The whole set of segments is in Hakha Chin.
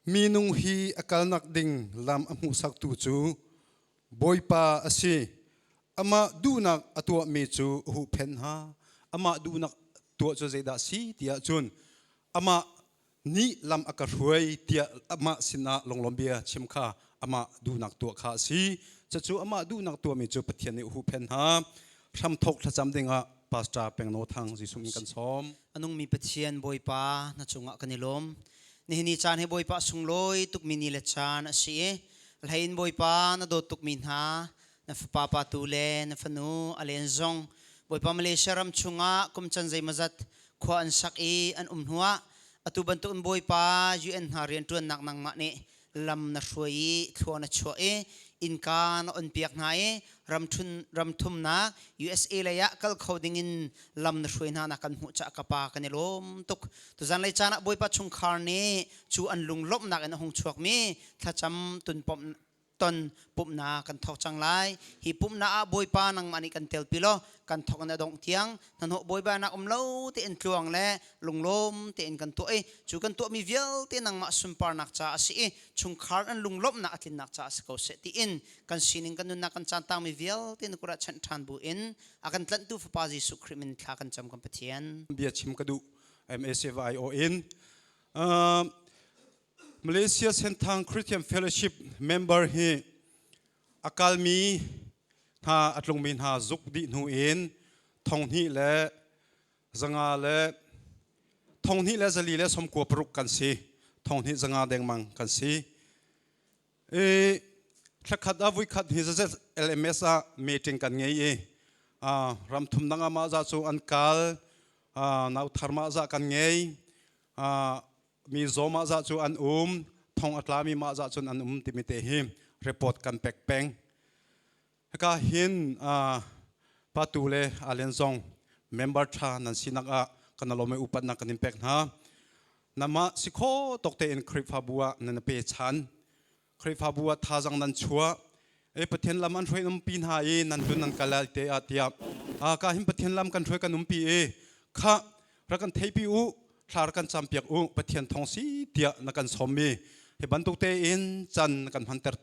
Minung hi a kalnak ding lam a hmuhsaktu cu Bawipa a si. Amah duhnak a tuahmi cu a huhphenh hna. Amah duhnak tuah cu zeidah a si ti ahcun amah nih lam a ka hruai tiah amah sinah lunglawm bia chim kha amah duhnak tuah kha a si. Cucu amah duhnak tuahmi cu Pathian nih a huhphenh hna. Hramthawk thlacam dingah Pastor Pengno Thang Jesuh in kan sawm. A nungmi Pathian Bawipa na cungah kan i lawm. Nihin ni caan hi Bawipa sunglawi tukmi ni le caan a si i hlei in Bawipa na dawt tukmi hna na fapa pa tu le na fanu a len zong Bawipa Malaysia ram chungah kum can zeimawzat khua an sak i an um hnuah atu bantuk in Bawipa UN hna rianṭuannak nangmah nih lam na hruai i thlua na chuah i innka na onpiak hna i ramthumnak USA lei ah kal kho dingin lam na hruai hna na kan hmuh caah ka pa kan i lawm tuk. Tuzan lei caan ah Bawipa chungkhar nih cu an lunglawmhnak in a hung chuakmi thlacam tunpomh ton pumhnak kan thawk cang lai. Hi pumhnak ah Bawipa nangmah nih kan telpi law kan thawk in a dongh tiang hnahnawh Bawipa nak um lo tein tluang le lunglawm tein kan tuah i cu kan tuahmi vialte nangmah sunparnak ca a si i chungkhar an lunglawmhnak a tlinnak ca a si ko seh tiin kan sining kan nunnak kan caan tangmi vialte na kut ah chanh ṭhan bu in a kan tlanhtu Fapa Jesuh Khrih min thla kan cam kan Pathian. Bia chim ka duh MACVIO in Malaysia Senthang Christian Fellowship member hi a kalmi hna a tlungmi hna zuk dih hnu in thonghnih le zanga le thonghnih le zali le sawmkua paruk kan si thonghnih zanga dengmang kan si i thlakhat ah vuikhat hi zazet LMS ah meeting kan ngei i ram thum dang ah mah za cu an kal nau thar mah za kan ngei mi zaw mah zah cu an um thong a tlami mah zah cun an um timi te hi report kan pek peng hika hin patu le alen zong member tha nan sinak ah kan alome upatnak kan in pek hna nama sikho tok te in Khrihfabu ah nan pe chan Khrihfabu ah thazang nan chuah e Pathian lam an hruai umpi hna i nan tun nan kal te ah tiah a ka hin Pathian lam kan hruai kan umpi i kha rak kan theipi u thla rak kan campiak u Pathian thong si tiah na kan sawm mi hi bantuk te in can kan hmanter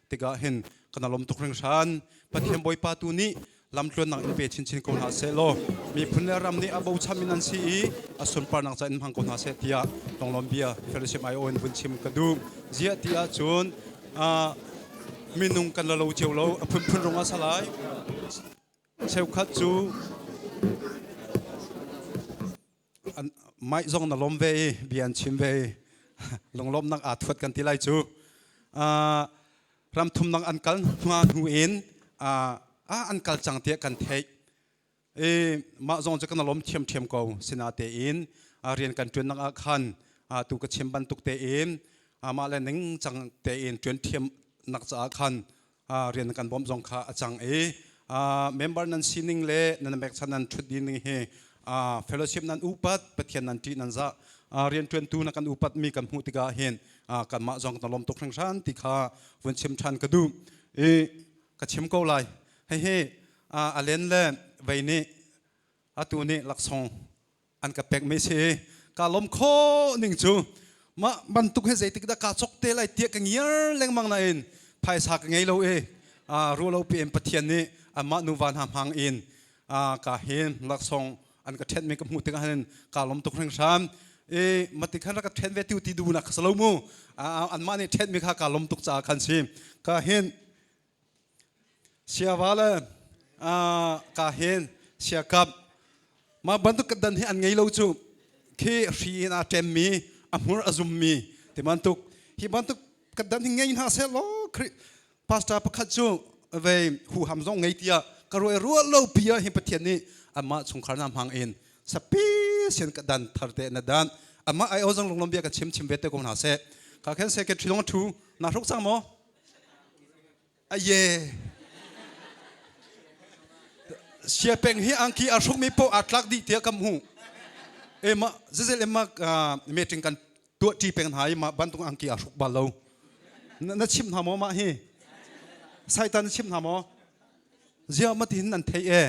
tikah hin kan alom tuk hringhran Pathian Bawipa tu nih lamtluannak in pe chinchin ko hna seh law miphun le ram nih a bochan in an si i a sunparnak ca in hmang ko hna seh tiah tonglawm bia fellowship IO in vun chim ka duh ziah ti ahcun minung kan la lo cio lo a phunphun rung a salai cheukhat cu mai zong na lawm ve i bia an chim ve i lunglawmnak aa thuat kan ti lai cu ram thumnak an kal hna hnu in an kal cang tiah kan theih i mah zong cu kan lawm thiamthiam ko sinatein rian kan ṭuannak ah khan tu ka chim bantuk tein mah le ning cang tein ṭuan thiamnak caah khan rian kan bawmh zong kha a cang i member nan sining le nan pekchan nan ṭhut ding hi fellowship nan upat Pathian nan ṭih nan zah rianṭuantu na kan upat mi kan hmuh tikah hin kanmah zong kan lawm tuk hringhran ti kha vun chim ṭhan ka duh i ka chim ko lai hihi a len le vei nih atu nih laksawng an ka pek mi si ka lawm kho ning cu mah bantuk he zeitik dah ka chok te lai tiah ka ngiar lengmang nain phaisa ka ngei lo e rualo pi in Pathian nih amah nuva hna hmang in ka hin laksawng an ka ṭhen mi ka hmuh tikah hin ka lawm tuk hringhran e mati khan ka ṭhen ve tiu ti du na ka lo mu anmah nih ṭhen mi kha ka lawm tuk caah khan si ka hin Siava le ka hin siakap mah bantuk dan hi an ngei lo cu khi hri in aa ṭemmi a hmur a zummi ti bantuk hi bantuk ka dan hi ngei hna seh law pastor pakhat cu vei huham zong ngei tiah ka ruai ruah lo pi ah hi Pathian nih amah chungkhar na hmang in sapi sian ka dan thar te na dan amah ai o zong lunglom bia ka chim chim ve te ko hna seh ka khen secretary long thu na hruk cang maw Aye. Siapeng hi angki a hrukmi poh aa tlak dih tiah kan hmuh. E ma zezel em ma meeting kan tuah ṭi peng hna i mah bantuk angki aa hruk bal lo. Na chim hna maw mah hi? Saitan na chim hna maw? Zia ma tihin nan thei e.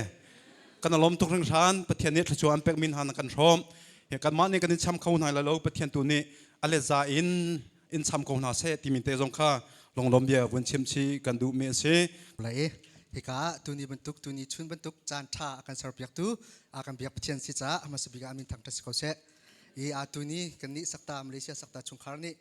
Kan alom tuk hringhran Pathian nih thluachuah an pek min hna na kan hrawm. He kanmah nih kan in cham kho hna lai lo Pathian tu nih a let za in in cham ko hna seh timi te zong kha lunglawm bia vun chim chi kan duhmi a si. Lai hika tuni bantuk tuni chun bantuk caan ṭha a kan serpiaktu a kan biak Pathian si caah hmasa bik ah amin thangṭhat si ko seh. I a tuni kan nih sakta Malaysia sakta chungkhar nih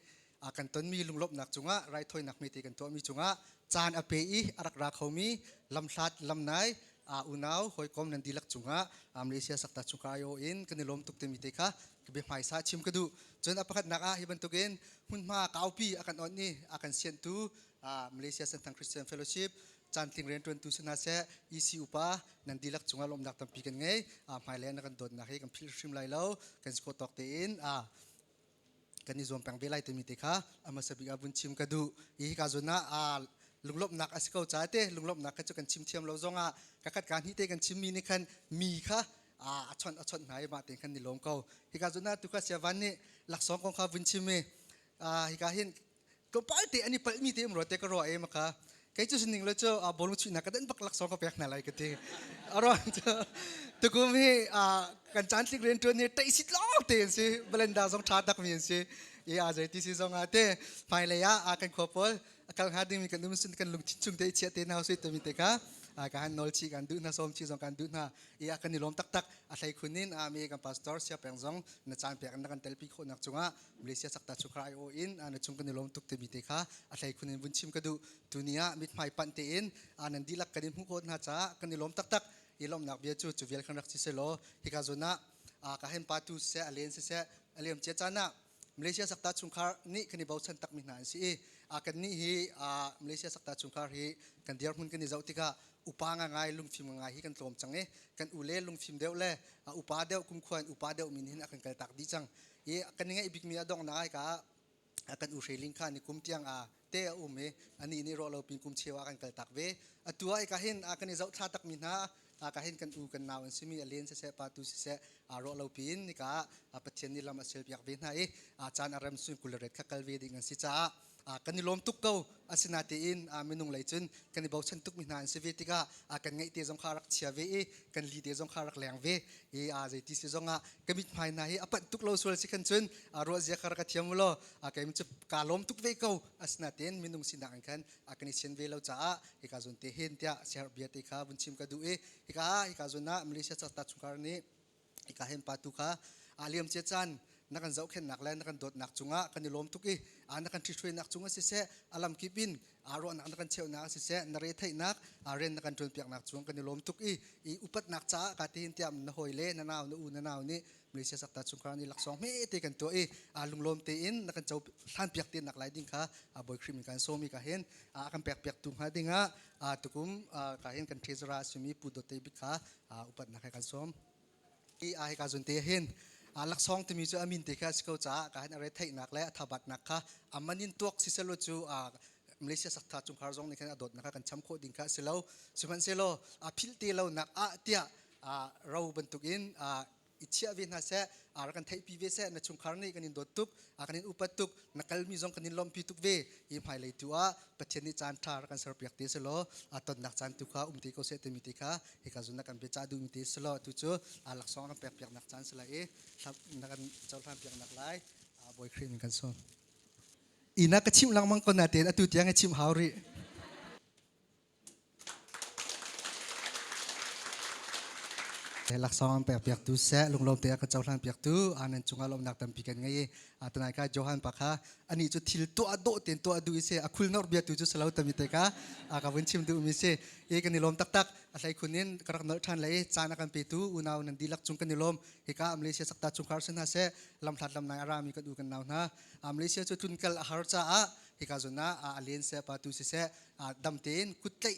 a kan tonmi lunglawmhnak cungah raithawinak mete kan tuahmi cungah caan a pe i a rak ra khomi lamhlat lamnai a unau hawikom nan dihlak cungah Malaysia sakta chungkhar aiawh in kan i lawm tuk timi te kha ka bia hmaisa chim ka duh. Cun a pakhatnak ah hi bantukin hmunhma kaupi a kan onh i a kan sianhtu Malaysia Senthang Christian Fellowship cantling rianṭuantu si hna seh EC upa nan dihlak cungah lawmhnak tampi kan ngei. Hmailei na kan dawtnak hi kan philh hrim lai lo. Kan si khawh tawk tein kan i zuam peng ve lai timi te kha a hmasa bik ah vun chim ka duh. Hi ka zawn ah lunglawmhnak a si ko ca te lunglawmhnak kha cu kan chim thiam lo zongah ka khat ka hnih te kan chimmi nih khan mi kha a chawnh a chawnh hna i mah tein khan ni lawm ko. Hika zawn ah tuka siavan nih laksawng kong kha vun chim i hika hin tlawmpal te an i palhmi te um rua te ka ruah e maka kei cu sining lo cu bawlung chuihnak ka dan bak laksawng ka pek hna lai ka ti. Aruang cu tukum hi kan caan tlik rian ṭuan hi ṭaihsit lawng te an si, blenda zong ṭha tak mi an si i a zei ti si zong ah te hmailei ah kan khua pawl a kal hnga dingmi kan um sin kan lungthin chung te i chiah te hna usih timi te kha ka han nawl chih kan duh hna, sawm chih zong kan duh hna i a kan i lawm taktak. A hlei khun in a mi kan pastor sia peng zong na caan pek na kan telpi khawhnak cungah Malaysia sakta chungkhar aiawh in na chung kan i lawm tuk timi te kha a hlei khun in vun chim ka duh. Tuni ah mithmai panh tein nan dihlak kan in hmuh khawh hna caah kan i lawm taktak. I lawmhnak bia cu cu vial kan rak si selaw hika zawn ah ka hen pa tu siseh a len siseh a liam cia caan ah Malaysia sakta chungkhar nih kan i bochan takmi hna an si i kan nih hi Malaysia sakta chungkhar hi kan dirhmun kan i zoh tikah upa ngai lungfim ngai hi kan tlawm cang i kan u le lungfim deuh le upa deuh kumkhua in upa deuh min hin a kan kaltak dih cang i kan i ngeih bikmi a donghnak ai ka kan u hreling kha ni kum tiang a te a um i ani nih rawh lo pin kum cheu a kan kaltak ve. Atu ah ka hin a kan i zoh thla takmi hna ka hin kan u kan nau an simi a len siseh pa tu siseh a rawh lo pin nika Pathian nih lam a sel piak ve hna i caan a rem sun kul ret kha kal ve ding an si caah kan i lawm tuk ko. Asinatein minung lei cun kan i bochan tukmi hna an si ve tikah kan ngeih te zong kha rak chia ve i kan li te zong kha rak leng ve i zeiti si zongah ka mithmai hna hi a panh tuk lo sual si khan cun ruah zia kha rak ka thiam u law kei cu kaa lawm tuk ve ko. Asinatein minung sinak in khan kan i sian ve lo caah hika zawn te hin tiah siaherh bia te kha vun chim ka duh i hika hika zawn ah Malaysia cata chungkhar nih hika hen pa tu kha a liam cia caan na kan zohkhenhnak le na kan dawtnak cungah kan i lawm tuk i na kan ṭhithruainak cungah siseh a lamkip in ruahnak na kan cheuhnak siseh na retheihnak rian na kan ṭuanpiaknak cung kan i lawm tuk i i upatnak caah ka tihin tiah na hawi le na nau na u na nau nih Malaysia sakta chungkhar nih laksawng hme te kan tuah i lunglawm tein na kan co hlanpiak te nak lai ding kha Bawi Khrih min kan sawm i ka hin a kan pek piak tu hnga dingah tukum ka hin kan treasurer simi Pu Dawt Te Bik kha upatnak he kan sawm. I a hika zun te hin laksawng timi cu amin te kha si ko caah ka hin a retheihnak le a thabatnak kha aman in tuak si selo cu Malaysia saktha chungkhar zong nih khan a dawtnak kha kan cham khawh ding kha si lo. Sihmanhsehlaw a philh te lo nak ah tiah ro bantukin i chiah ve hna seh, rak kan theihpi ve seh, na chungkhar nih kan in dawt tuk, kan in upat tuk, na kalmi zong kan in lawmhpi tuk ve. Hi hmailei tu ah Pathian nih caan ṭha rak kan serpiak te selaw tonnak caan tu kha um te ko seh timi te kha hika zun na kan biacah duhmi te selaw tu cu laksawng kan pek piaknak caan si lai i na kan cohlan piaknak lai Bawi Khrih min kan sawm. Ina ka chimh lengmang ko natein atu tiang i chimh hau rih. Laksawng an pekpiaktu seh lunglawm te a ka cohlan piaktu anan cungah lawmnak tampi kan ngei i tunai ka Johan pa kha ani cu thil tuah dawh tein tuah duh i si a khul nor bia tu cu salo tami te ka ka vun chim duh mi si i kan i lawm taktak. A hlei khun in ka rak nolh ṭhan le i caan a kan petu unau nan dihlak cung kan i lawm. Hika Malaysia sakta chungkhar sin hna seh lamhlat lamnai a rami kan u kan nau hna Malaysia cu tlunkal a har caah hika zun ah a len seh pa tu siseh dam tein kut tlaih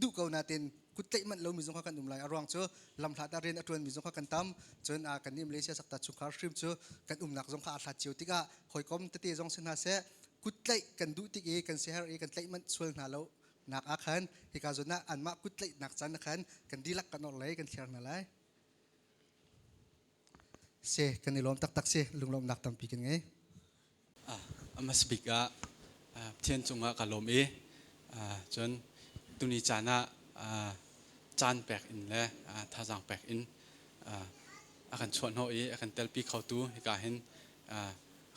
duh ko natin kut tlaih manh lomi zong kha kan um lai. A ruang cu lamhlat ah rian a ṭuanmi zong kha kan tam. Cun kan nih Malaysia sakta chungkhar hrim cu kan umnak zong kha aa hlat cio tikah hawikom tete zong si hna seh kut tlaih kan duh tik i kan siaherh i kan tlaih manh sual hna lo nak ah khan hika zawn ah anmah kut tlaihnak caan ah khan kan dihlak kan orh lei kan thliar hna lai si. Kan i lawm taktak si, lunglawmhnak tampi kan ngei. A hmasabik ah Pathian cungah ka lawm i cun tuni caan ah caan pek in le thazaang pek in a kan chuahhnawh i a kan telpi khotu hika hin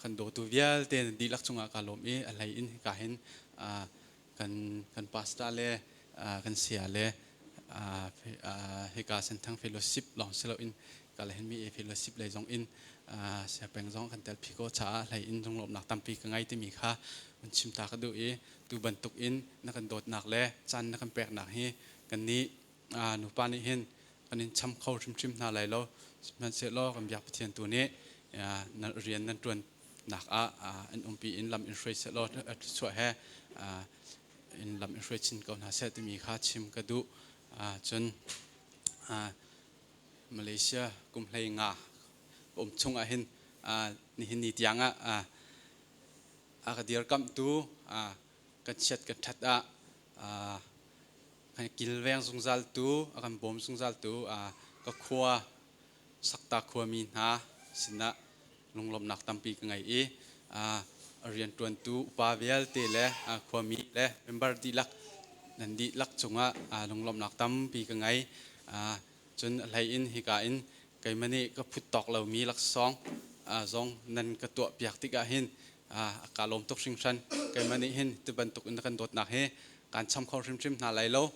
Kan dawtu vialte nan dihlak cungah ka lawm i a hlei in hika hin kan kan pastor le kan saya le hika Senthang Fellowship lawng si loin kala hin mi fellowship lei zong in siapeng zong kan tel phi ko caah hlei in lunglawmhnak tampi ka ngei timi kha kan chim ta ka duh i tu bantuk in na kan dawtnak le caan na kan peknak hi kan nih nupa nih hin kan in cham kho hrimhrim hna lai lo. Sihmanhsehlaw kan biak Pathian tu nih na rian nan ṭuan nak ah an umpi in lam in hruai sehlaw thluachuah he in lam in hruai chin ko hna seh timi kha chim ka duh. Cun Malaysia kum hlei nga ka um chung ah hin nihin ni tiang ah a ka dirkamhtu kan chiat kan ṭhat ah kan kilveng zungzaltu a kan bawm zungzaltu ka khua Sakta khuami hna sinah lunglawmhnak tampi ka ngei i rianṭuantu upa vialte le khuami le member dihlak nan dihlak cungah lunglawmhnak tampi ka ngei. Cun a hlei in hika in keimah nih ka phut tawk lomi laksawng zong nan ka tuahpiak tikah hin kaa lawm tuk hringhran. Keimah nih hin ti bantuk in na kan dawtnak hi kaan cham kho hrimhrim hna lai lo.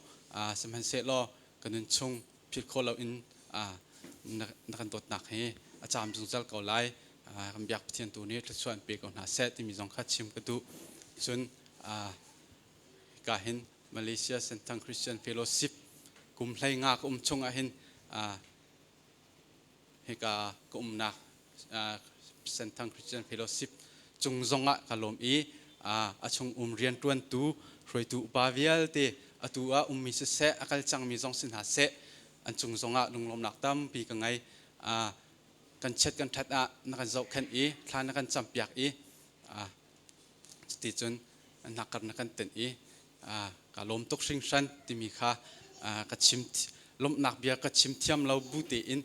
Sihmanhsehlaw ka nun chung philh khawh loin na kan dawtnak hi a caam zungzal ko lai. Kan biak Pathian tu nih thluachuah an pe ko hna seh timi zong kha chim ka duh. Cun hika hin Malaysia Senthang Christian Fellowship kum hlei nga ka um chung ah hin hika ka umnak Senthang Christian Fellowship cung zongah ka lawm i a chung um rianṭuantu hruaitu upa vialte atu ah ummi siseh a kal cangmi zong si hna seh an cung zongah lunglawmnak tampi ka ngei. Kan chiat kan ṭhat ah na kan zohkhenh i thla na kan campiak i cuticun hnakkar na kan tenh i ka lawm tuk hringhran timi kha ka chim lawmhnak bia ka chim thiam lo bu tein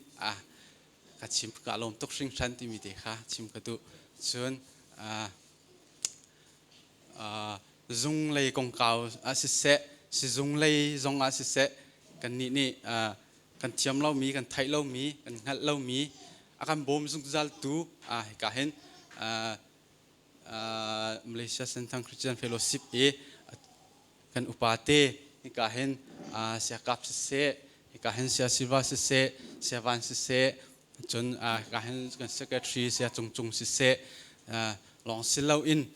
ka chim ka lawm tuk hringhran timi te kha chim ka duh. Cun zung lei kongkau ah siseh sizung lei zong ah siseh kannih nih kan thiam lomi kan theih lomi kan hngalh lomi a kan bawm zungzal tu hika hin Malaysia Senthang Christian Fellowship i kan upa te hika hin siakap siseh hika hin sia Silva siseh sia Van siseh cun hika hin kan secretary sia Cung Cung siseh lawng si loin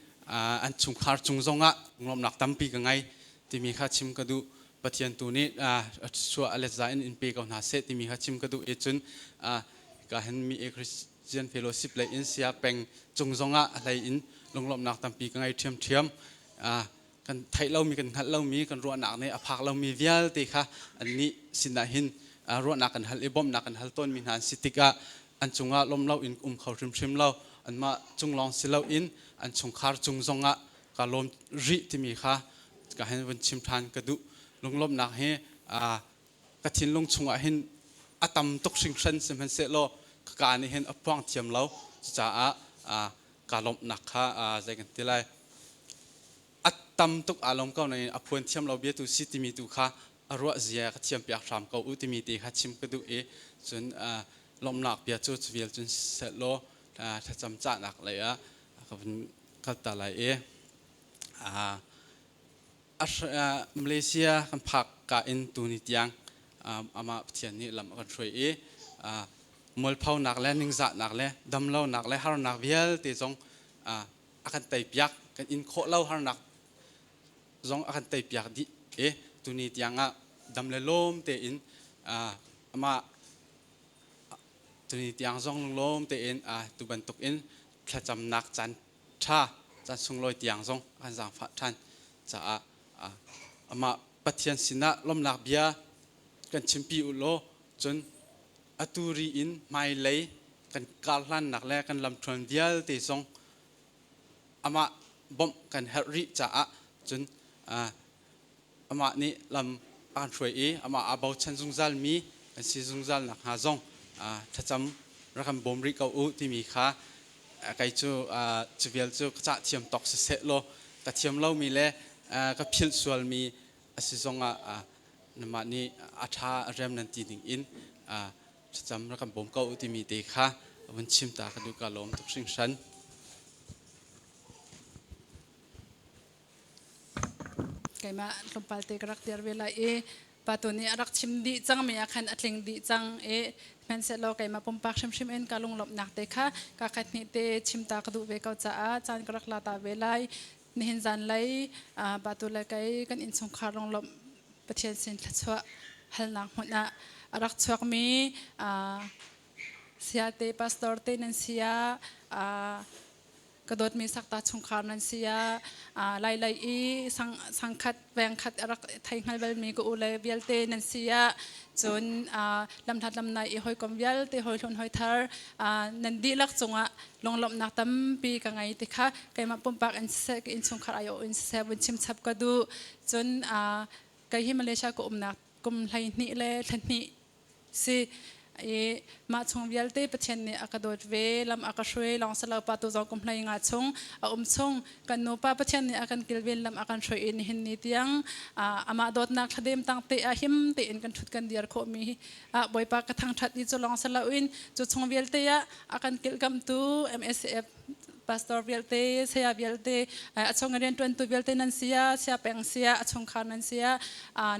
an chungkhar cung zongah lawmnak tampi ka ngei timi kha chim ka duh. Pathian tu nih chuah a let za in in pe ko hna seh timi kha chim ka duh i cun hika hin mi Christian Fellowship lei in sia peng cung zongah a hlei in lunglawmhnak tampi ka ngei ṭhiamṭhiam. Kan theih lomi kan hngalh lomi kan ruahnak nih a phak lomi vialte kha annih sinah hin ruahnak kan hal i bawmhnak kan hal tawnmi hna an si tikah an cungah lawm loin um kho hrimhrim lo. Anmah cung lawng si loin an chungkhar cung zongah ka lawm rih timi kha ka hin vun chim ṭhan ka duh. Lunglawmhnak hi ka thinlung chungah hin a tam tuk hringhran sihmanhsehlaw ka kaa nih hin a phuang thiam lo. Cucaah kaa lawmhnak kha zei kan ti lai a tam tuk aa lawm ko nain a phuan thiam lo bia tu si timi tu kha a ruah zia ka thiam piak hram ko u timi te kha chim ka duh i cun lawmhnak bia cu vial cun sehlaw thlacam cahnak lei ah ka vun kal ta lai i Malaysia kan phak ka in tuni tiang amah Pathian nih lam a kan hruai i mualphonak le ningzahnak le damlonak le harnak vialte zong a kan teipiak kan in khawh lo harnak zong a kan teipiak dih i tuni tiang ah dam le lawm tein amah tuni tiang zong lawm tein tu bantuk in thlacamnak caan ṭha caan sunglawi tiang zong a kan zaangfah ṭhan caah amah Pathian sinah lawmhnak bia kan chimpi u law cun atu ri in hmailei kan karhlannak le kan lamthluan vialte zong amah bawmh kan herh rih caah cun amah nih lam a kan hruai i amah aa bochan zungzalmi kan si zungzal nakhnga zong thlacam rak kan bawm rih ko u timi kha kei cu cu vial cu ka cah thiam tawk siseh law ka thiam lomi le ka philh sualmi a si zongah namah nih a ṭha a rem nan ti ning in thlacam rak kan bawm ko u timi te kha vun chim ta ka duh. Ka lawm tuk hringhran. Keimah tlawmpal te ka rak dir ve lai i pa tu nih a rak chim dih cangmi ah khan a tling dih cang i hmanhsehlaw keimah pumpak hrimhrim in ka lunglawmhnak te kha ka khat hnih te chim ta ka duh ve ko caah caan ka rak la ta ve lai. Nihin zanlei pa tu le kei kan innchungkhar lunglawmh Pathian sin thluachuah halnak hmun ah a rak chuakmi Sayate pastor te nan si ah ka dawtmi sakta chungkhar nan si ah lailei i sangkhat vengkhat a rak thei hngal balmi ka u le vialte nan si ah cun lamhlat lamnai i hawikom vialte hawihlun hawithar nan dihlak cungah lunglawmhnak tampi ka ngei ti kha keimah pumpak in siseh ka innchungkhar aiawh in siseh vun chim chap ka duh. Cun kei hi Malaysia ka umnak kum 12 le thla hnih si i mah chung vialte Pathian nih a ka dawt ve, lam a ka hruai lawng si lo, pa tu zong kum 15 chung a um chung kan nupa Pathian nih a kan kilven, lam a kan hruai i nihin ni tiang amah dawtnak thladem tang te ah him tein kan ṭhut kan dir khawhmi hi Bawipa ka thangṭhat i cu lawng si loin cu chung vialte ah a kan kilhkamtu MSF pastor vialte, saya vialte, a chung rianṭuantu vialte nan sia, sia peng sia, a chungkhar nan sia,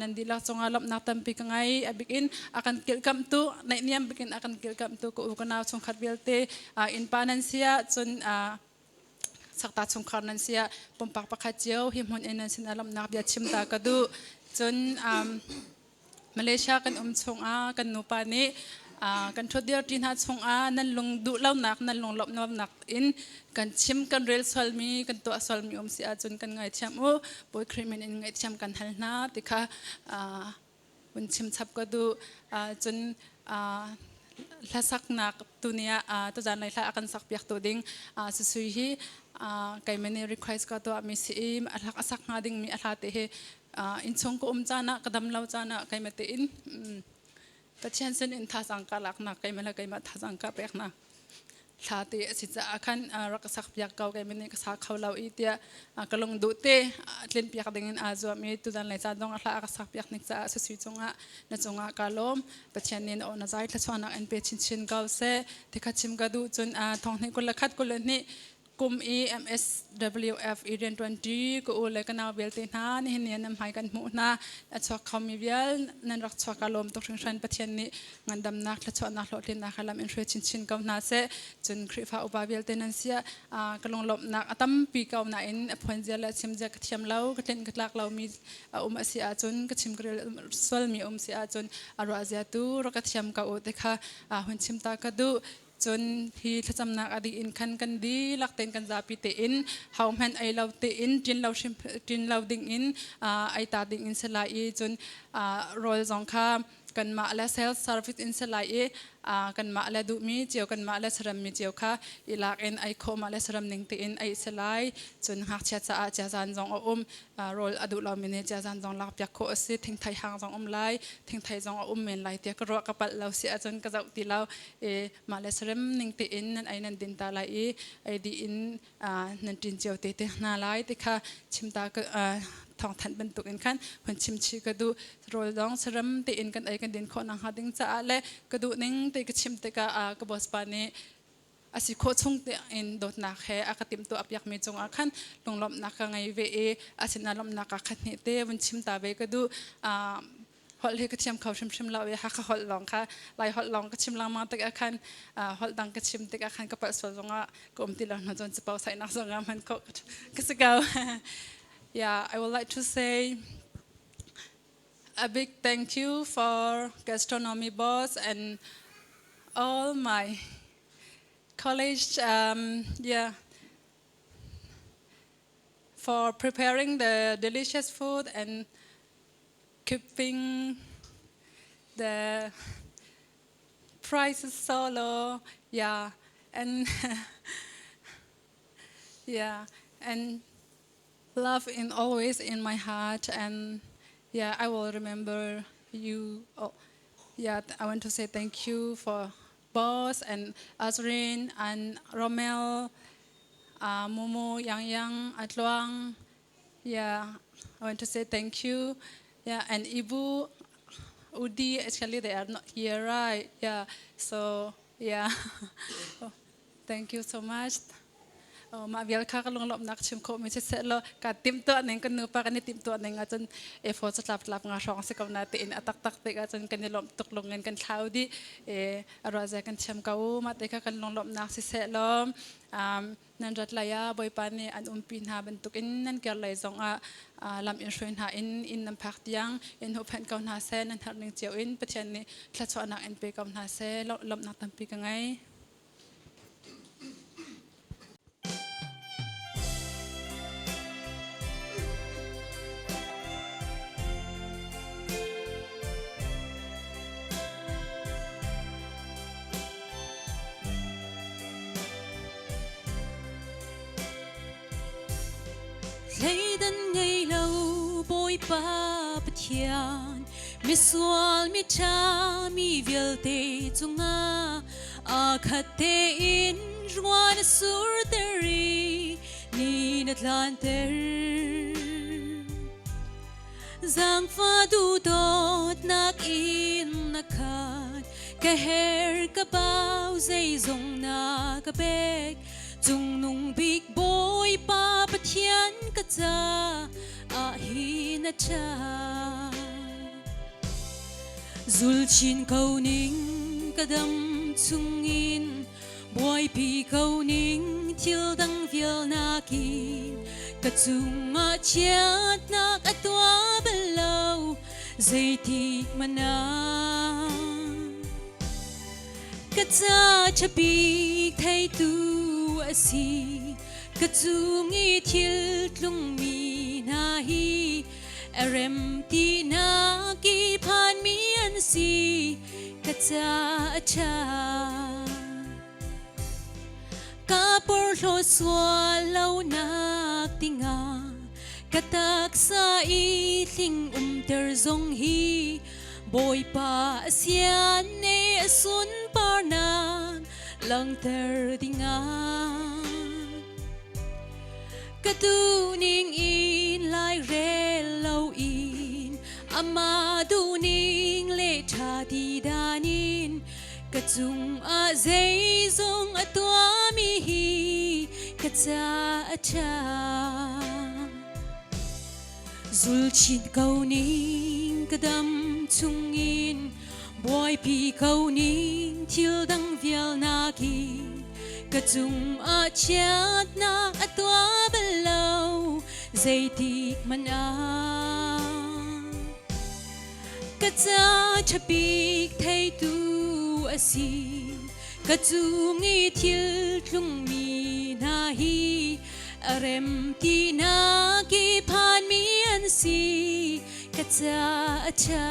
nan dihlak cungah lawmhnak tampi ka ngei. A bikin a kan kilhkamhtu, naihniam bikin a kan kilhkamhtu ka u ka nau chungkhat vialte, innpa nan sia, cun sakta chungkhar nan sia, pumpak pakhat cio hi hmun in nan sin ah lawmhnak bia chim ta ka duh. Cun Malaysia kan um chungah kan nupa nih kan ṭhutdir ṭi hna chungah nan lung duh lonak, nan lung lawmhnak in kan chim, kan rel sualmi, kan tuah sualmi um si ahcun kan ngaithiam u. Bawi Khrih min in ngaihthiam kan hal hna ti kha vun chim chap ka duh. Cun hlasaknak tuni ah tuzan lei hla a kan sak piak tu ding Susui hi keimah nih request ka tuahmi si i a sak hnga dingmi a hla te hi innchung ka um caan ah, ka dam lo caan ah keimah tein Pathian sin in thazaang ka laknak, keimah le keimah thazaang ka peknak thla te a si caah khan rak ka sak piak ko, keimah nih ka sa kho lo i tiah ka lung duh te tlin piak ding in aa zuam i tuzan lei caan zong a hla a ka sak piak nik caah Susui cungah na cungah ka lawm. Pathian nih na aw na zai thluachuahnak in pe chinchin ko seh tikha chim ka duh. Cun 2021 22 kum i MSWF i rianṭuanṭi ka u le ka nau vialte hna, nihin ni nan hmai kan hmuh hna. A chuak khomi vial nan rak chuak, ka lawm tuk hringhran. Pathian nih ngandamnak, thluachuahnak, hlawhtlinnak lam in hruai chinchin ko hna seh. Cun Khrihfa upa vialte nan sia, ka lunglawmhnak a tampi ko nain a phuanzia le a chimzia ka thiam lo, ka tlinh ka tlak lomi a um a si ahcun, ka chim ka rel sualmi a um si ahcun a ruahzia tu rak ka thiam ko u ti kha hun chim ta ka duh. Cun hi thlacamnak a dih in khan kan dihlak tein, kan zapi tein, hohmanh ei lo tein, ṭin lo hrim ṭin lo ding in ei ta ding in si lai i cun rawl zong kha kanmah le self service in si lai i kanmah le duhmi cio, kanmah le sarammi cio kha i lak in ei khawh, mah le saram ning tein ei si lai. Cun ngakchia caah ciazan zong a um. Rawl a duh lomi nih ciazan zong lakpiak khawh a si. Thingthei hang zong um lai, thingthei zong a um men lai tiah ka ruah. Ka palh lo si ahcun ka zoh ti lo i mah le sarem ning tein nan ei nan din ta lai i ei dih in nan ṭin cio te te hna lai ti kha chim ta thawngthanh bantuk in khan hun chim chih ka duh. Rawl zong sarem tein kan ei kan din khawh nakhnga ding caah le ka duh ning te ka chim tikah ka boss pa nih a si khawh chung in dawtnak he a ka timhtuah piakmi cungah khan lunglawmhnak ka ngei ve i a sinah lawmhnak ka khat hnih te vun chim ta ve ka duh. Holh hi ka thiam kho hrimhrim lo i Hakha holh lawng kha, Lai holh lawng ka chim lengmang tikah khan holh dang ka chim tikah khan ka palh sual zongah ka um ti lo hna, cun capo saihnak zongah hman khawh ka si ko. Yeah, I would like to say a big thank you for gastronomy boss and all my college, yeah, for preparing the delicious food and keeping the prices so low. Yeah, and yeah, and love in always in my heart. And yeah, I will remember you. Oh, yeah, I want to say thank you for boss and Azrin and Romel, Momo, Yang Yang, Atluang. Yeah, I want to say thank you. Yeah, and Ibu, Udi, actually they are not here, right? Yeah, so yeah, thank you so much. Mah vial kha ka lunglawmhnak chim khawhmi siseh law ka timhtuah ning kan nupa kan i timhtuah ning ahcun A4 catlap tlap nga hrawng si ko na tiin a taktak tik ahcun kan i lawmh tuk lung in kan thlau dih. A ruah kan thiam ko. Mah te kha kan lunglawmhnak siseh law nan rat lai ah Bawipa nih an umpi hna bantukin nan kir lei zongah lam in hruai hna in inn nan phak tiang in huhphenh ko hna seh. Nan herh ning cio in Pathian nih thluachuahnak in pe ko hna seh. Lawmhnak tampi ka ngei. Thleidan ngei lo Bawipa Pathian misual miṭha mi vialte cungah aa khat tein ruah na surter i ni na tlanter. Zaangfah duhdawtnak in na khat ka her ka bau zeizong na ka pek Cungnung bik Bawipa Pathian ka ca ah hi na ṭha. Zul chin ko ning ka dam chungin buaipi ko ning thil dang vial nakin ka cungah chiatnak a tuah bal lo zeitik hmanh ah ka ca ṭhabik theitu a si ka cung i thil tlungmi hna hi a rem tinak i phanmi an si ka ca a ṭha ka porhlaw sual lonak dingah ka taksa i hling umter zong hi Bawipa a sian ne a sunparnak langhter dingah Ka duhning in lairel loin amah duhning le ṭha ti dan in ka cungah zeizong a tuahmi hi ka ca a ṭha. Zul chin ko ning ka dam chungin buaipi ko ning thil dang vial nakin ka cungah chiatnak a tuah bal lo zeitik hmanh ah ka ca ṭhabik theitu a si ka cung i thil tlungmi hna hi a rem tinak i phanmi an si ka ca a ṭha.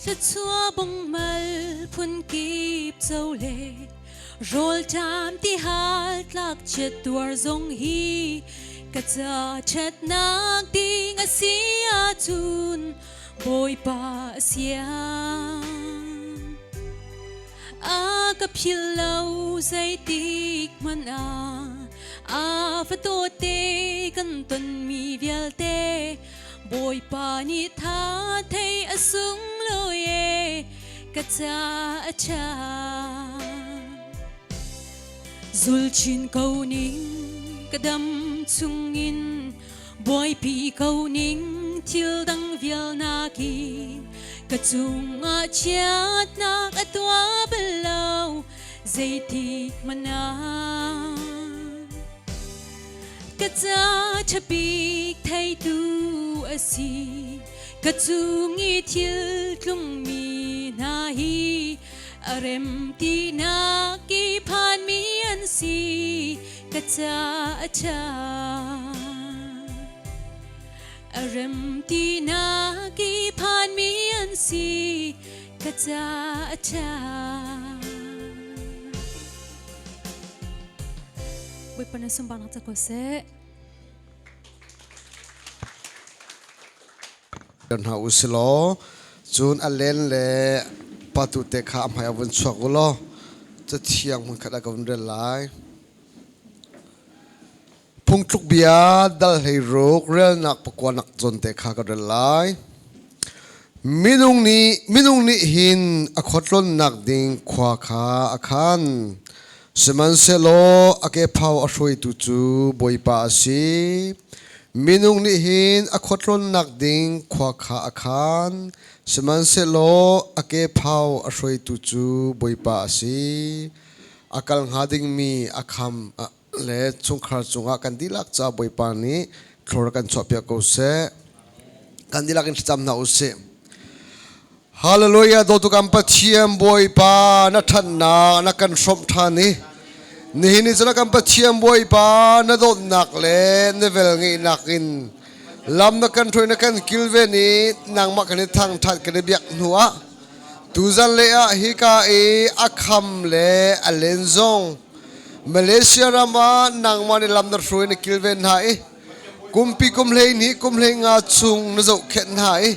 Thluachuah bungmal phunkip co le rawlṭam tihal tlakchiat tuar zong hi ka ca ṭhatnak ding a si ahcun Bawipa a siang. A ka philh lo zeitik hmanh ah a fa dawtte kan tonmi vialte Bawipa nih tha thei a sunglawi e ka ca a ṭha. Zul chin ko ning ka dam chungin buaipi ko ning thil dang vial nakin ka cungah chiatnak a tuah bal lo zeitik hmanh ah ka ca ṭhabik theitu a si ka cung i thil tlungmi hna hi a rem tinak i phanmi an si ka ca a ṭha a rem tinak i phanmi an si ka ca a ṭha. Bawipa na sunparnak ca ko seh. Hna u silaw cun a len le Patu te kha a hmai ah vun chuak u law cathiang hmunkhat ah ka vun rel lai. Phungtluk bia dal 16 relnak pakuanak zawn te kha ka rel lai. Minung nih hin a khuatlonnak ding khua kha a khan. Sihmanhsehlaw a kephau a hruaitu cu Bawipa a si. Minung nih hin a khuatlonnak ding khua kha a khan. Sihmanhsehlaw a kephau a hruaitu cu Bawipa a si. A kal hnga dingmi a kham le chungkhar cungah kan dihlak ca Bawipa nih thlor kan chuahpiak ko seh. Kan dihlak in thlacam hna usih. Hallelujah dawtu kan Pathian Bawipa na ṭhatnak na kan hrawmh ṭhan i nihin ni cu na kan Pathian Bawipa na dawtnak le na velngeihnak in lam na kan hruai na kan kilven i nangmah kan i thangṭhat kan i biak hnu ah tuzan le ah hika i a kham le a len zong Malaysia ram ah nangmah nih lam na hruai na kilven hna i kumpi kum 12 kum 15 chung na zohkhenh hna i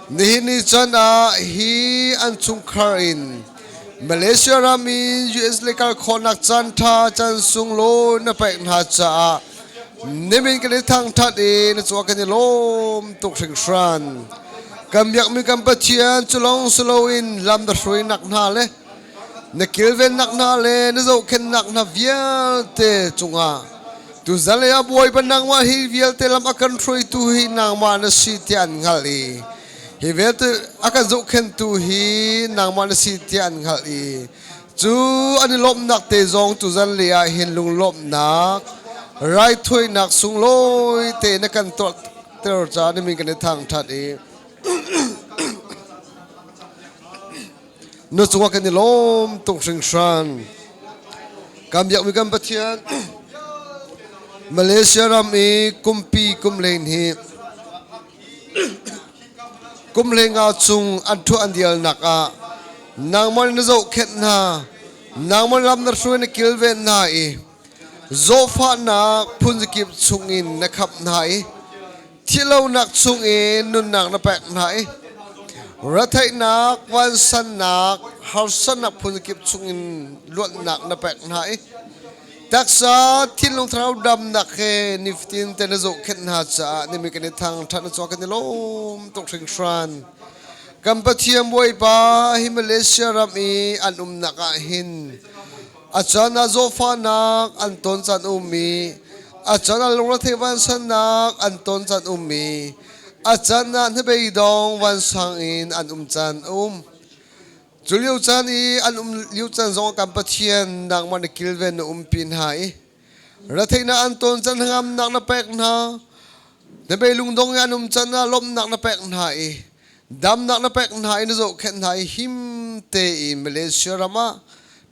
nihin ni chan ah hi an chungkhar in Malaysia ram in US le kal khawhnak caan ṭha caan sunglawi na pek hna caah nimin kan i thangṭhat i na cungah kan i lawm tuk hringhran. Kan biakmi kan Pathian cu lawng si loin lam na hruainak hna le na kilvennak hna le na zohkhenhnak hna vialte cungah tuzan lei ah Bawipa nangmah hi vialte lam a kan hruaitu hi nangmah na si tiah an hngalh i hi vialte a kan zohkhenhtu hi nangmah na si tiah an hngalh i cu an i lawmhnak te zong tuzan lei ah hin lunglawmhnak raithawinak sunglawi te na kan tuahter caah na min kan i thangṭhat i Na cungah kan i lawm tuk hringhran. Kan biakmi kan Pathian Malaysia ram i kumpi kum len hi kum hlenga chung an thuah an dialnak ah nangmah na zohkhenh hna nangmah lam na hruai na kilven hna i zawhfahnak phunzakip chungin na khap hna i Thihlonak chung i nunnak na pek hna i retheihnak, vansannak, harsatnak phunkip chungin luatnak na pek hna i taksa thinlung thlarau damnak he nifatin te na zohkhenh hna caah nimi kan i thangṭhat na cungah kan i lawm tuk hringhran. Kan Pathian Bawipa hi Malaysia ram i an umnak ah hin A caan ah zawhfahnak an ton caan um i a caan ah lungretheih vansannak an ton caan um i a caan ah hnabeidong vansang in an um caan um. Cu lio caan i an um lio caan zong ah kan Pathian nangmah na kilven na umpi hna i retheihnak an ton caan hnangamnak na pek hna. Hnabei lungdong i an um caan ah lawmhnak na pek hna i Damnak na pek hna i na zohkhenh hna i him tein Malaysia ram ah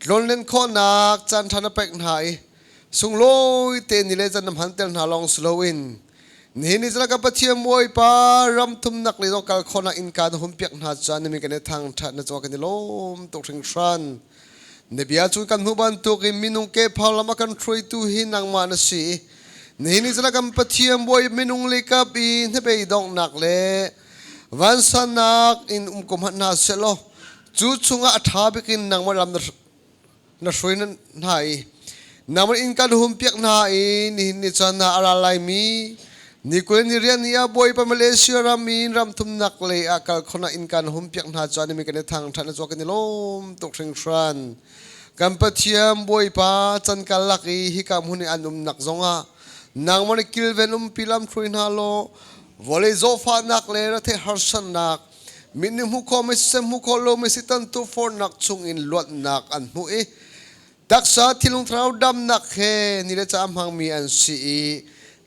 tlonlen khawhnak caanṭha na pek hna i sunglawi te ni le caan na hmanter hna lawng si loin nihin ni caan ka Pathian Bawipa ram thumnak le zong kal khawhnak innka na hun piak hna caan na min kan i thangṭhat na cungah kan i lawm tuk hringhran. Na bia cu kan hmuh bantukin minung kephau lam a kan hruaitu hi nangmah na si i nihin ni caan kan Pathian Bawi minung le kap i hnabei donghnak le vansannak in um ko hmanh hna sehlaw cu chungah a ṭha bik in nangmah lam na hruai hna i nangmah inn kan hum piak hna i nihin ni caan ah a ra laimi Ni 20 ni rian ni ah Bawipa Malaysia ram in ram thumnak lei ah kal khona in kan hum piak hna chuan mi kan i thang than chuak kan i lawm tuk hringhran. Kan Pathian Bawipa chan kal lak i hika hmun i an umnak zongah nangmah nih kilven umpi lam hruai hna law vawlei zawhfahnak le retheih harsatnak mit nih hmuh khawh mi siseh hmuh khawh lo mi si tantu fornak chungin luatnak an hmuh i Taksa thinlung thlarau damnak he ni le ca hmangmi an si i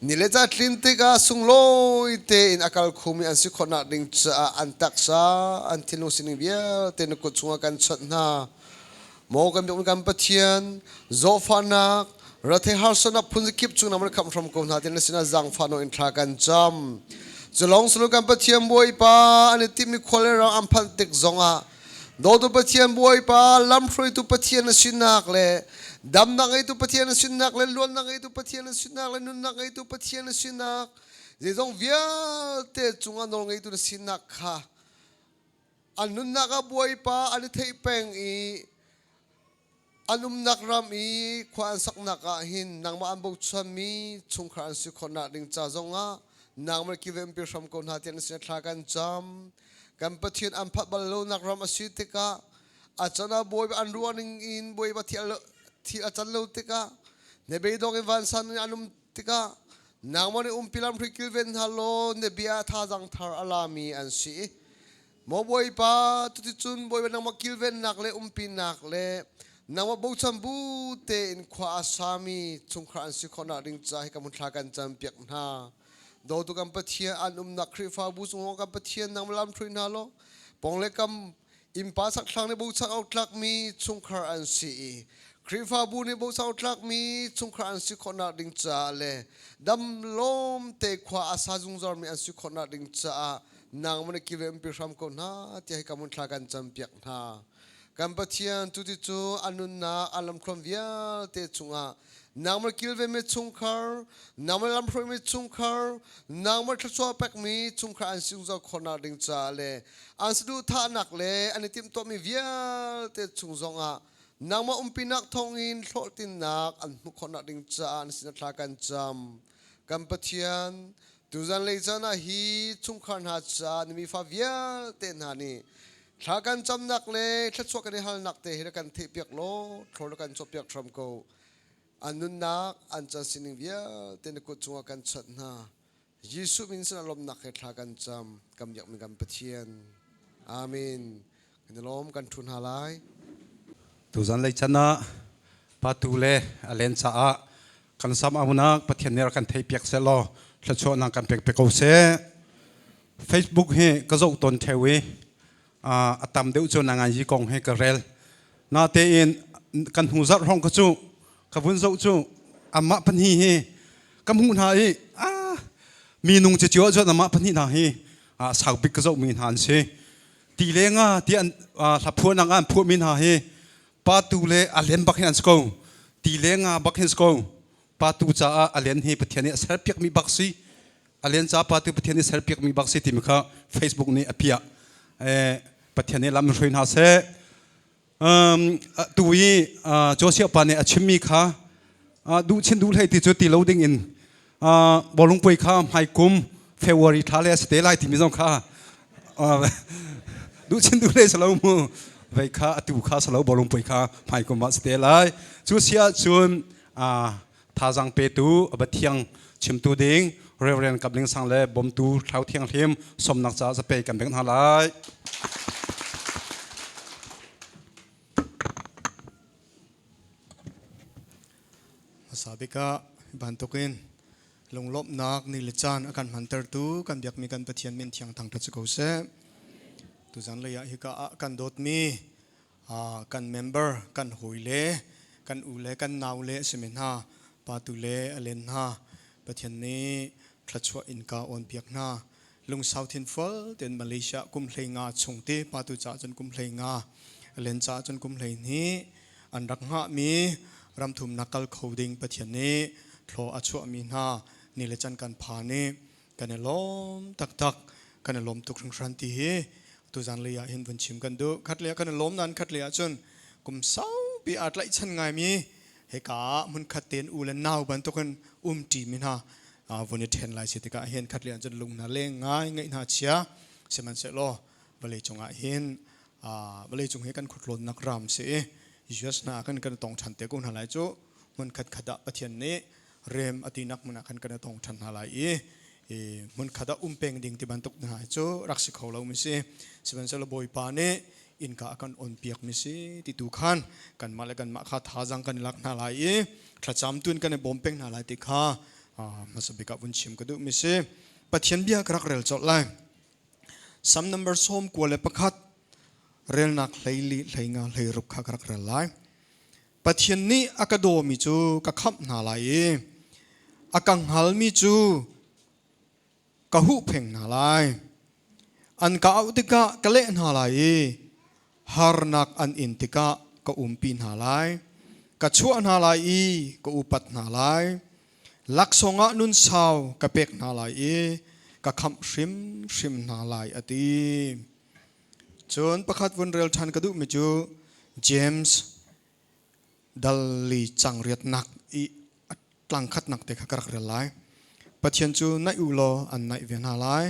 ni le ca tlin tikah sunglawi tein a kal khomi an si khawhnak ding caah an taksa an thinlung sining vialte na kut chungah kan chawnh hna. Maw kan biakmi kan Pathian, zawhfahnak, rethei harsatnak phun kip chung na khamh hram ko hna ti na sinah zaangfah in thla kan cam. Culong sulu kan Pathian Bawipa an i timhmi khua le ram an phanh tik zongah Dawtu Pathian Bawipa lamhruaitu Pathian na sinak le damnak ngeitu Pathian na sinak le luannak ngeitu Pathian na sinak le nunnak ngeitu Pathian na sinak zeizong vialte cungah nawl ngeitu na sinak kha. An nunnak ah Bawipa an i theih peng i an umnak ram i khua an saknak ah hin nangmah an bochanmi chungkhar an si khawhnak ding ca zongah nangmah kilvenpi hram ko hna tiah na sinah thla kan cam. Kan Pathian an phanh bal lonak ram a si tikah a can ah Bawipa an ruah ning in Bawipa thil a can lo tikah hnabeidong in vansan in an um tikah nangmah nih umpi lamhri kilven hna law na bia thazaang thar a lami an si. Maw Bawipa, cuticun Bawipa nangmah kilvennak le umpinak le nangmah bochan bu tein khua a sami chungkhar an si khawhnak ding ca hi ka hmun thla kan campiak hna. Dawtu kan Pathian an umnak Khrihfabu chung kan Pathian nangmah lam hruai hna law pong le kam innpa sakthlang nih bochan awk tlakmi chungkhar an si i Khrihfabu nih bochan awk tlakmi chungkhar an si khawhnak ding caah le dam lawm te khua a sa zungzalmi an si khawhnak ding caah nangmah nih kilvenpi hram ko hna tiah hika hmun thla kan campiak hna. Kan Pathian cuti cu a nunnak a lamthluan vialte chungah nangmah kilvenmi chungkhar, nangmah lamhruaimi chungkhar, nangmah thluachuah pekmi chungkhar an si zungzal khawhnak ding caah le an saduhthahnak le an i timhtuahmi vialte chung zongah nangmah umpinak thawngin hlawhtlinnak an hmuh khawhnak ding caah na sinah thla kan cam. Kan Pathian, tuzan lei caan ah hi chungkhar hna caah na mifa vialte hna nih thla kan camnak le thluachuah kan i halnak te hi na kan theihpiak law thlaw na kan cawhpiak hram ko. An nunnak, an can sining vialte na kut cungah kan chanh hna. Jesuh min sinah lawmhnak he thla kan cam, kan biakmi kan Pathian. Amen. Kan i lawm, kan ṭhu hna lai. Tuzan lei chan ah patu le a len caah kan sam aunak Pathian nih rak kan theih piak seh law thluachuahnak kan pek pe ko seh. Facebook hi ka zoh tawn theo i a tam deuh cu nangan yi kong hi ka rel. Natein kan hnu zarh hrawng ka cu ka vun zoh cu amah pahnih hi ka hmuh hna i mi nung cio cun amah pahnih hna hi sau bik ka zohmi hna an si. Ti le nga ti an hlaphuahnak ah an phuahmi hna hi patu le a len bak hin an si ko. Ti le nga bak hin si ko. Patu caah a len hi Pathian nih a serpiakmi bak si. A len caah patu Pathian nih serpiakmi bak si timi kha Facebook nih a piah. Pathian nih lam hruai hna seh. Tu i Joshua pa nih a chimmi kha duh chin duh hlei ti cu ti lo ding in bawlung puai kha hmaikum February thla le a si te lai timi zong kha duh chin duh hlei si lo mu vei kha atu kha si lo bawlung puai kha hmaikum ah si te lai cu si ahcun thazaang petu a thiang chimtu ding Reverend Kapling Sang le bawmtu Thlau Thianghlim sawmnak caah zapei kan bengh hna lai. Hmasa bik ah bantukin lunglawmhnak ni le caan a kan hmantertu kan biakmi kan Pathian min thiang thangṭhat si ko seh. Tuzan lei ah hika ah kan dawtmi kan member kan hawile kan u le kan nau le a simi hna patu le a len hna Pathian nih thluachuah innka on piak hna lungsau thinfual tein Malaysia kum 15 chung te patu caah cun kum 15 a len caah cun kum 12 an rak hngahmi ramthumnak kal kho ding Pathian nih thlaw a chuahmi hna ni le can kan phan i kan i lawm taktak kan i lawm tuk hringhran ti hi tuzan lei ah hin vun chim kan duh khat le kan i lawm nan khat le ah cun kum saupi aa tlaihchan ngaimi hika ah hmunkhat tein u le nau bantukin um ṭi mi hna vun i ṭhen lai si tikah hin khat le ah cun lung hna leng ngai ngaih hna chia sihmanhsehlaw vawlei cungah hin vawlei cung hi kan khuatlawnnak ram si i US hna kan kan tong ṭhan te ko hna lai cu hmun khat khat ah Pathian nih rem a tinak hmun ah khan kan i tong ṭhan hna lai i hmun khat ah um peng ding ti bantuk hna cu rak si kho lo mi si. Sihmanhsehlaw Bawipa nih innka a kan on piak mi si ti tu khan kanmah le kanmah kha thazaang kan i lak hna lai i thlacam tuin kan i bawm peng hna lai ti kha hmasa bik ah vun chim ka duh mi si. Pathian bia ka rak rel colh lai. Sam number 91 relnak 14 15 16 kha ka rak rel lai. Pathian nih a ka dawmi cu ka khamh hna lai i a ka hngalmi cu ka huhpheng hna lai. An ka auh tikah ka leh hna lai i harnak an in tikah ka umpi hna lai. Ka chuah hna lai i ka upat hna lai. Laksawng ah nun sau ka pek hna lai i ka khamh hrimhrim hna lai, a ti. Cun pakhat vun rel ṭhan ka duhmi cu James dal li cang riatnak i a tlangkhatnak te kha ka rak rel lai. Pathian cu naih u law an naih ve hna lai.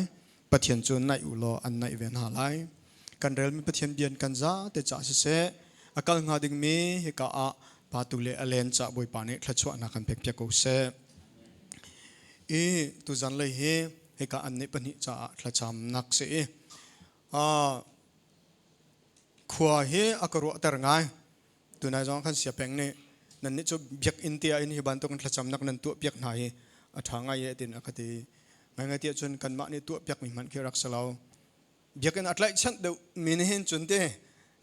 Pathian cu naih u law an naih ve hna lai. Kan relmi Pathian bian kan za te ca siseh, a kal hnga dingmi hika ah patu le a len ca Bawipa nih thluachuahnak kan pek piak ko seh. I tuzan lei hi hika an nih pahnih caah thlacamnak si i khua hi a ka ruahter ngai. Tunai zong khan sia peng nih nan nih cu biakinn te ah in hi bantuk in thlacamnak nan tuah piak hna hi a ṭha ngai e tin a ka ti. Ngaingai tiah cun kanmah nih tuah piak mi hmanh khi rak si lo. Biakinn a tlaihchanh deuh mi nih hin cun te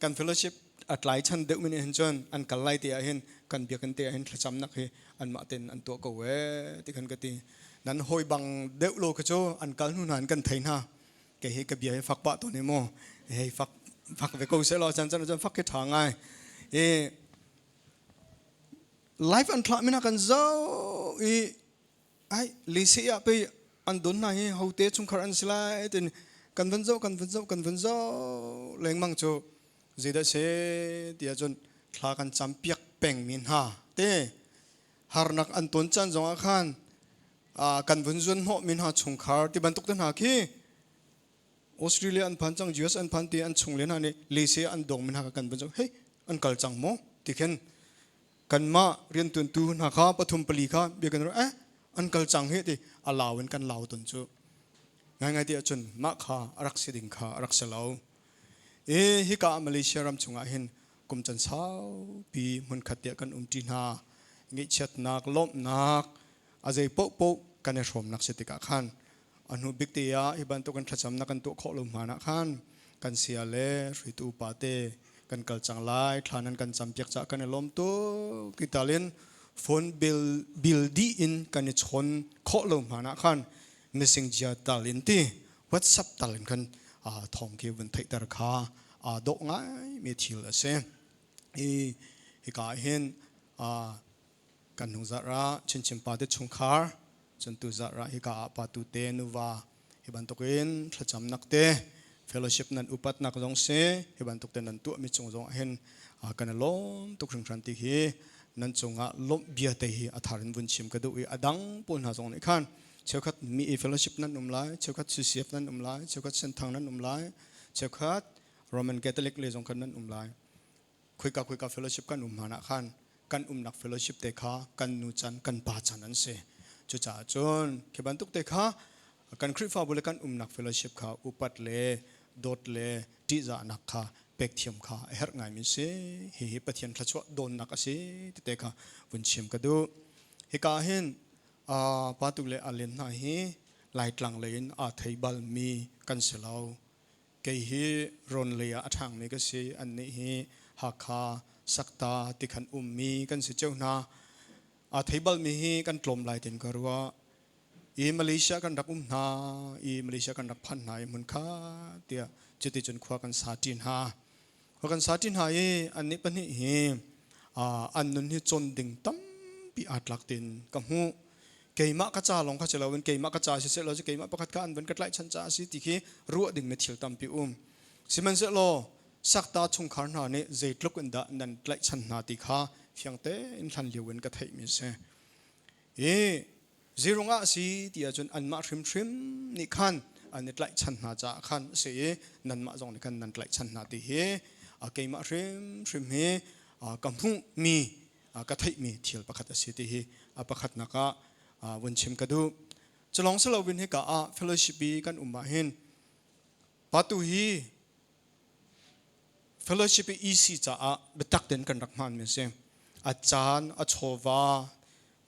kan fellowship a tlaichan deuh mi nih hin cun an kal lai te ah hin kan biakinn te ah hin thlacamnak hi anmah ten an tuah ko ee ti khan ka ti. Nan hawi bang deuh lo kha cu an kal hnu hna in kan thei hna. Kei hi ka bia hi fak pah tawn i mu hei fak fak ve ko seh law chan chan cun fak khi ṭha ngai. I life an thlah mina kan zoh i ai lise ah pei an don hna hi hote chungkhar an si lai tin kan van zoh kan van zoh kan van zoh lengmang cu zeidah se tiah cun thla kan cam piak peng mi hna te harnak an ton caan zongah khan kan vun zuan hnawh mi hna chungkhar ti bantuk te hna khi Australia an phan cang US an phan ti an chung le hna nih lese an dong mi hna kha kan vun zoh hei an kal cang maw ti khin kanmah riantuantu hna kha pathum pali kha bia kan eh an kal cang hi ti a lau in kan lau ton cu ngaingai ti ahcun mah kha a rak si ding kha a rak si lo e hika Malaysia ram chungah hin kum can saupi hmunkhat tiah kan umṭi hna ngaihchiatnak lawmhnak a zei paohpaoh kan i hrawmnak si tikah khan a hnu bik te ah hi bantuk in thlacamnak kan tuah khawh lo hmanh ah khan kan sia le hruaitu upa te kan kal cang lai thla nan kan campiak caah kan i lawm tuk ti talin phone bill bill dih in kan i chawn khawh lo hmanh ah khan messenger tal in ti WhatsApp tal in khan thawng khi vun theihter kha aa dawh ngai mi thil a si. Hi hika ah hin kan hnung zarh ah Chinchin pa te chungkhar cun tu zarh ah hika ah pa tu te nuva hi bantukin thlacamnak te fellowship nan upatnak zong si hi bantuk te nan tuahmi cung zong ah hin kan i lawm tuk hringhran ti hi nan cungah lawmh bia te hi a thar in vun chim ka duh i a dang pawl hna zong nih khan cheukhat mi i fellowship nan um lai cheukhat CCF nan um lai cheukhat Senthang nan um lai cheukhat Roman Catholic le zong khan nan um lai khoika khoika fellowship kan um hna khan kan umnak fellowship te kha kan nu chan kan pa chan an si cucaah cun khi bantuk te kha kan Khrihfabu le kan umnak fellowship kha upat le dawt le ṭihzahnak kha pek thiam kha a herh ngaimi si hihi Pathian thluachuah dawnnak a si tete kha vun chim ka duh hika hin pa tu le alen hna hi Laitlang lei in aa thei balmi kan si lo Kei hi rawn lei ah a ṭhangmi ka si. Annih hi Hakha, Sakta tikhan ummi kan si cio hna. Aa thei balmi hi kan tlawm lai tin ka ruah. I Malaysia kan rak um hna i Malaysia kan rak phan hna i hmun kha tiah cuticun khua kan sa ṭi hna. Khua kan sa ṭi hna i annih pahnih hi an nun hi cawn ding tampi aa tlak tin ka hmuh. Keimah ka ca lawng kha si loin keimah ka ca siseh law keimah pakhat kha an van ka tlaihchan caah a si ti khi ruah ding mi thil tampi um. Sihmanhsehlaw sakta chungkhar hna nih zeitluk in dah nan tlaihchan hna ti kha fiang tein hlan lio in ka theihmi a si. I zeirung ah a si ti ahcun anmah hrimhrim nih khan an i tlaihchan hna caah khan a si i nanmah zong nih khan nan tlaihchan hna ti hi keimah hrimhrim hi ka hmuhmi ka theihmi thil pakhat a si ti hi a pakhatnak ah vun chim ka duh. Culong si loin hika ah fellowship i kan um ah hin patu hi fellowship i EC caah biatak tein kan rak hmanmi a si. A caan, a chawva,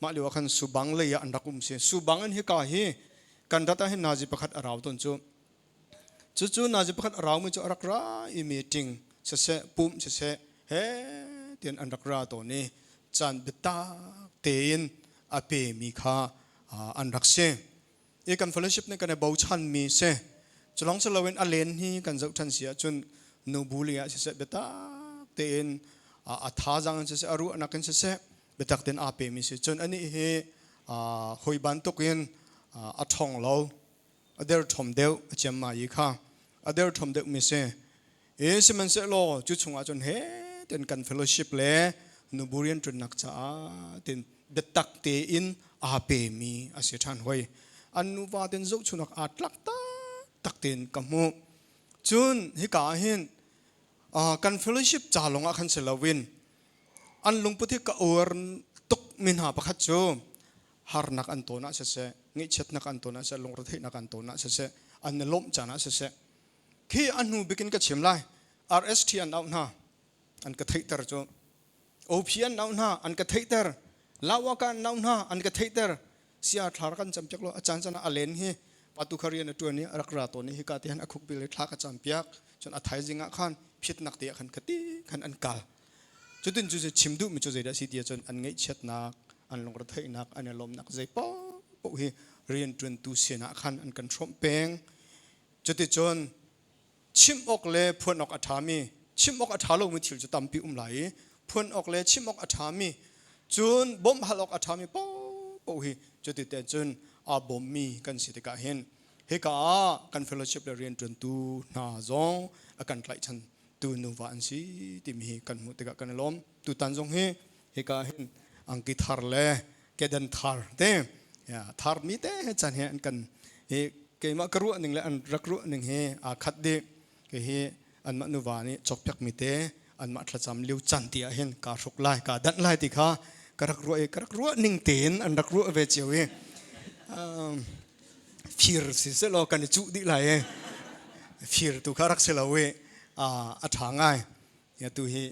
mah lio ah khan Subang lei ah an rak um si. Subang in hika hi kan rat ah hin nazi pakhat a rau tawn cu. Cucu nazi pakhat a raumi cu a rak ra i meeting siseh, pumh siseh, he tian an rak ra tawn i caan biatak tein a pemi kha an rak si. I kan fellowship nih kan i bochanmi si. Culong si loin a len hi kan zoh ṭhan si ahcun nubu lei ah siseh biatak tein a thazaang in siseh, a ruahnak in siseh, biatak tein aa pemi si. Cun anih hi hawi bantukin a ṭhawng lo. A derthawm deuh a ciammai i kha a derthawm deuhmi si. E sihmanhsehlaw cu chungah cun he ten kan fellowship le nubu rianṭuannak caah tin biatak tein aa pemi a si ṭhan hoi. An nuva ten zohchunak aa tlak taktak tein ka hmuh. Cun hika ah hin kan fellowship ca lawngah khan si loin an lungput hi ka uar tuk mi hna pakhat cu harnak an tawn ah siseh, ngaihchiatnak an tawn ah siseh, lungretheihnak an tawn ah siseh, an i lawmh caan ah siseh, khi a hnu bikin ka chim lai. RST an auh hna, an ka theihter cu. OP an auh hna, an ka theihter. Lawaka an auh hna, an ka theihter. Sia thla rak kan cam piak lo, a caan caan ah a len hi patu kha rian a tuan i a rak ra tawn i hika te han a khuk bil i thla ka cam piak. Cun a thaizing ah khan phitnak te ah khan ka ti khan an kal. Cutin cu chim duhmi cu zeidah a si ti ahcun an ngaihchiatnak, an lungretheihnak, an i lawmnak zei paohpaoh hi rianṭuantu sinah khan an kan hrawmh peng. Cuticun chimh awk le phuan awk a ṭhami, chimh awk a ṭha lomi thil cu tampi um lai i phuan awk le chimh awk a ṭhami, cun bawmh hal awk a ṭhami paohpaoh hi cuti te cun aa bawmmi kan si tikah hin hika ah kan fellowship le rianṭuantu hna zong a kan tlaihchan tu nuva an si timi hi kan hmuh tikah kan i lawm. Tutan zong hi hika hin angki thar le kedan thar te thar mi te chan he an kan hi keimah ka ruah ning le an rak ruah ning hi aa khat dih. Kei hi anmah nuva nih cawkpiak mi te anmah thlacam liu chan ti ah hin kaa hruk lai kaa danh lai ti kha ka rak ruah i ka rak ruah ning tein an rak ruah ve cio i fir si selaw kan i cuh dih lai i fir tu kha rak si lo i a ṭha ngai. Tu hi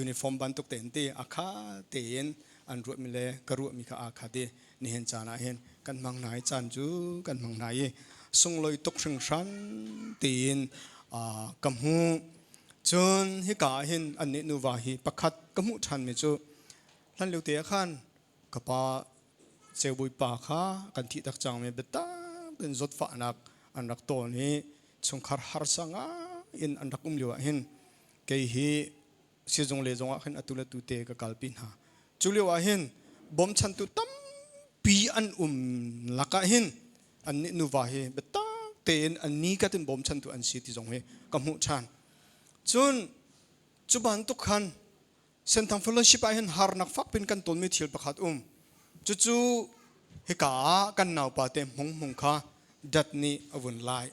uniform bantuk tein ti a kha tein an ruahmi le ka ruahmi kha aa khat i nihin caan ah hin kan hmang hna i caan cu kan hmang hna i sunglawi tuk hringhran tiin ka hmuh. Cun hika ah hin annih nuva hi pakhat ka hmuh ṭhanmi cu hlan lio te ah khan ka pa Ceubui pa kha kan thih tak cangmi biatak in zawtfahnak an rak tawn i chungkhar harsa ngai in an rak um lio ah hin kei hi sizung le zong ah khin atu le tu te ka kalpi hna. Cu lio ah hin bawmchantu tampi an um lakah hin annih nuva hi biatak tein an ni katin bawmchantu an si ti zong hi ka hmuh ṭhan. Cun cu bantuk khan Senthang Fellowship ah hin harnak fakpin kan tonmi thil pakhat um. Cucu hika ah kan naupa te hmung hmung kha dat nih a vun lai.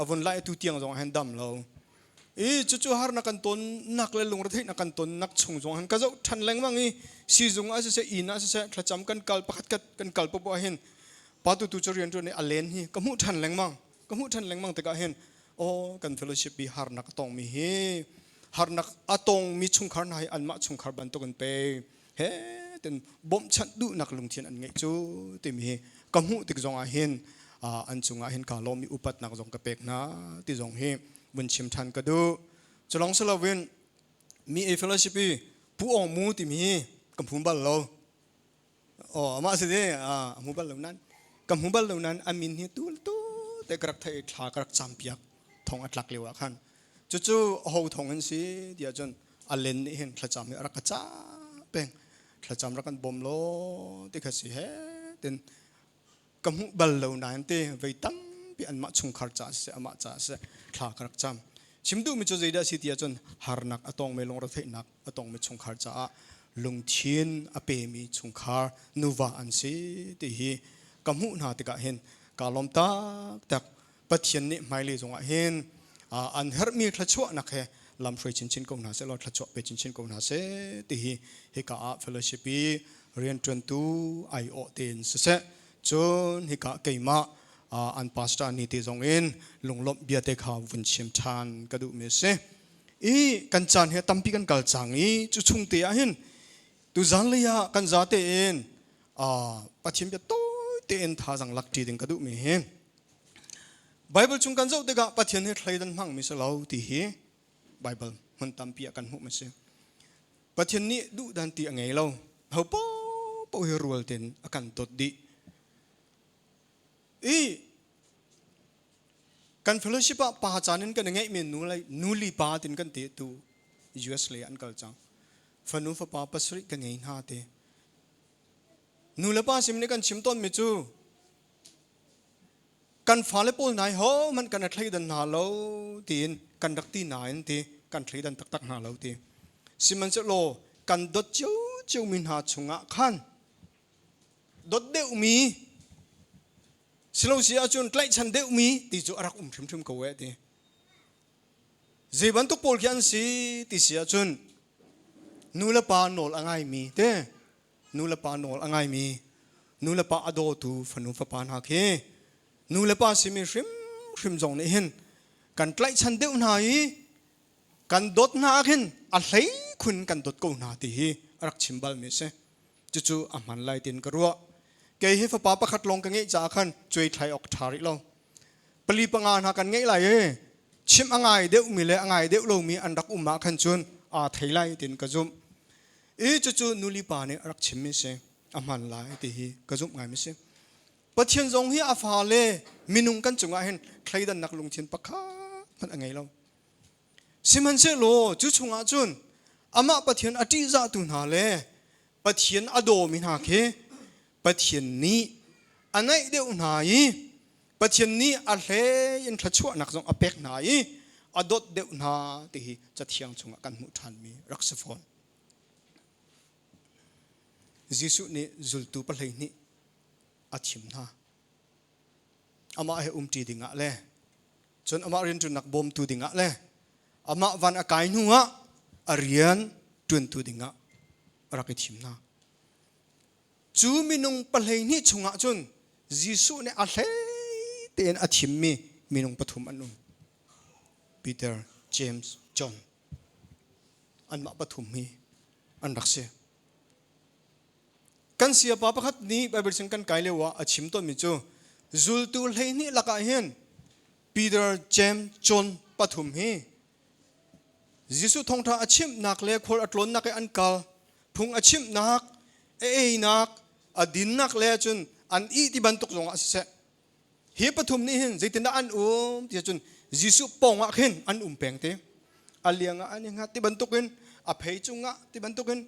A vun lai tu tiang zong hin dam lo. I cucu harnak kan ton nak le lungretheihnak kan ton nak chung zong hin ka zoh than lengmang i sizung ah siseh inn ah siseh thlacam kan kal pakhat kat kan kal popoh ah hin pa tu tu cu rian tuan i a len hi ka hmuh than lengmang ka hmuh than lengmang tikah hin aw kan fellowship i harnak a tongmi hi harnak a tongmi chungkhar hna hi anmah chungkhar bantuk in pe he ten bawmhchanh duhnak lungthin an ngeih cu timi hi ka hmuh tik zong ah hin an cungah hin kaa lawm i upatnak zong ka pek hna ti zong hi vun chim than ka duh. Culong si loin mi a fellowship i pu ong mu timi hi ka hmu bal lo. Aw amah si de a hmu bal lo nan ka hmu bal lo nan a min hi tu tu te ka rak thei thla ka rak cam piak thong a tlak lio ah khan cucu ho thong in si tiah cun a len nih hin thlacam hi a rak ka ca peng thlacam rak kan bawm law ti kha si he tin ka hmuh bal lo nain te vei tampi anmah chungkhar ca siseh amah ca siseh thla ka rak cam chim duhmi cu zeidah si tiah cun harnak a tongmi lungretheihnak a tongmi chungkhar caah lungthin a pemi chungkhar nuva an si ti hi ka hmuh hna tikah hin kaa lawm taktak. Pathian nih hmailei zongah hin an herhmi thluachuahnak he lamhruai chinchin ko hna seh law thluachuah pe chinchin ko hna seh ti hi hika ah fellowship i rianṭuantu aiawh tein siseh cun hika keimah an pastor ni te zong in lunglawmh bia te kha vun chim ṭhan ka duhmi a si. I kan caan hi tampi kan kal cang i cu chung te ah hin tuzan lei ah kan za tein Pathian bia tawi tein thazang lak ṭi ding ka duhmi hi Bible chung kan zoh tikah Pathian hi thleidan hmangmi si lo ti hi Bible hmun tampi ah kan hmuh mi si. Pathian nih duhdan ti a ngei lo. Ho paoh hi rual tein a kan dawt dih. I kan fellowship ah pa caan in kan i ngeihmi nu le nu li pa tin kan ti tu US lei an kal cang. Fanu fapa pasarih ka ngei hna te. Nu le pa sim nih kan chim tawnmi cu. Kan fale pawl nai ho man kan thleidan hna lo tiin kan rak ti nain ti kan thleidan taktak hna lo ti. Sihmanhsehlaw kan dot cio mi hna chungah khan dot deuhmi silo si ahcun tlaihchan deuhmi ti cu a rak um hrimhrim ko eh ti. Zei bantuk pawl khi an si ti si ahcun nu le pa nawl a ngaimi te nu le pa nawl a ngaimi nu le pa a dawtu fanu fapa hna khi nu le pa simi hrimhrim zong nih hin kan tlaihchan deuh hna i kan dawt hna ah khin a hlei khun kan dawt ko hna ti hi a rak chim balmi a si. Cucu a hman lai tiin ka ruah. Kei hi fapa pakhat lawng ka ngeih caah khan cuai thlai awk ṭha rih lo. Pali panga hna kan ngeih lai i chimh a ngai deuhmi le a ngai deuh lomi an rak um ah khan cun aa thei lai tiin ka zumh. I cucu nuli pa nih a rak chimmi si. A hman lai ti hi ka zumh ngaimi si. Pathian zong hi a fale minung kan cungah hin thleidannak lungthin pakhat hmanh a ngei lo. Sihmanhsehlaw cu chungah cun amah Pathian a ṭihzahtu hna le Pathian a dawmi hna khi Pathian nih a naih deuh hna i Pathian nih a hlei in thluachuahnak zong a pek hna i a dawt deuh hna ti hi Cathiang chungah kan hmuh ṭhanmi rak si fawn. Jesuh nih zultu 12 a thim hna. Amah he umṭi dingah le cun amah rianṭuannak bawmtu dingah le amah van a kai hnuah a rian ṭuantu dingah a rak i thim hna. Cu minung 12 chungah cun Jesuh nih a hlei tein a thimmi minung pathum an um. Peter, James, John. Anmah pathum hi an rak si. Kan sayapa pakhat nih Bible chung kan kai lio ah a chim tawnmi cu zultu 12 lakah hin Peter, James, John pathum hi Jesuh thawngṭha a chimhnak le khual a tlawnnak i an kal phung a chimhnak, a einak, a dinnak le cun an ih ti bantuk zongah siseh hi pathum nih hin zeitindah an um ti cun Jesuh pawng ah khin an um peng te a liang ah an i hngat ti bantukin a phei cungah ti bantukin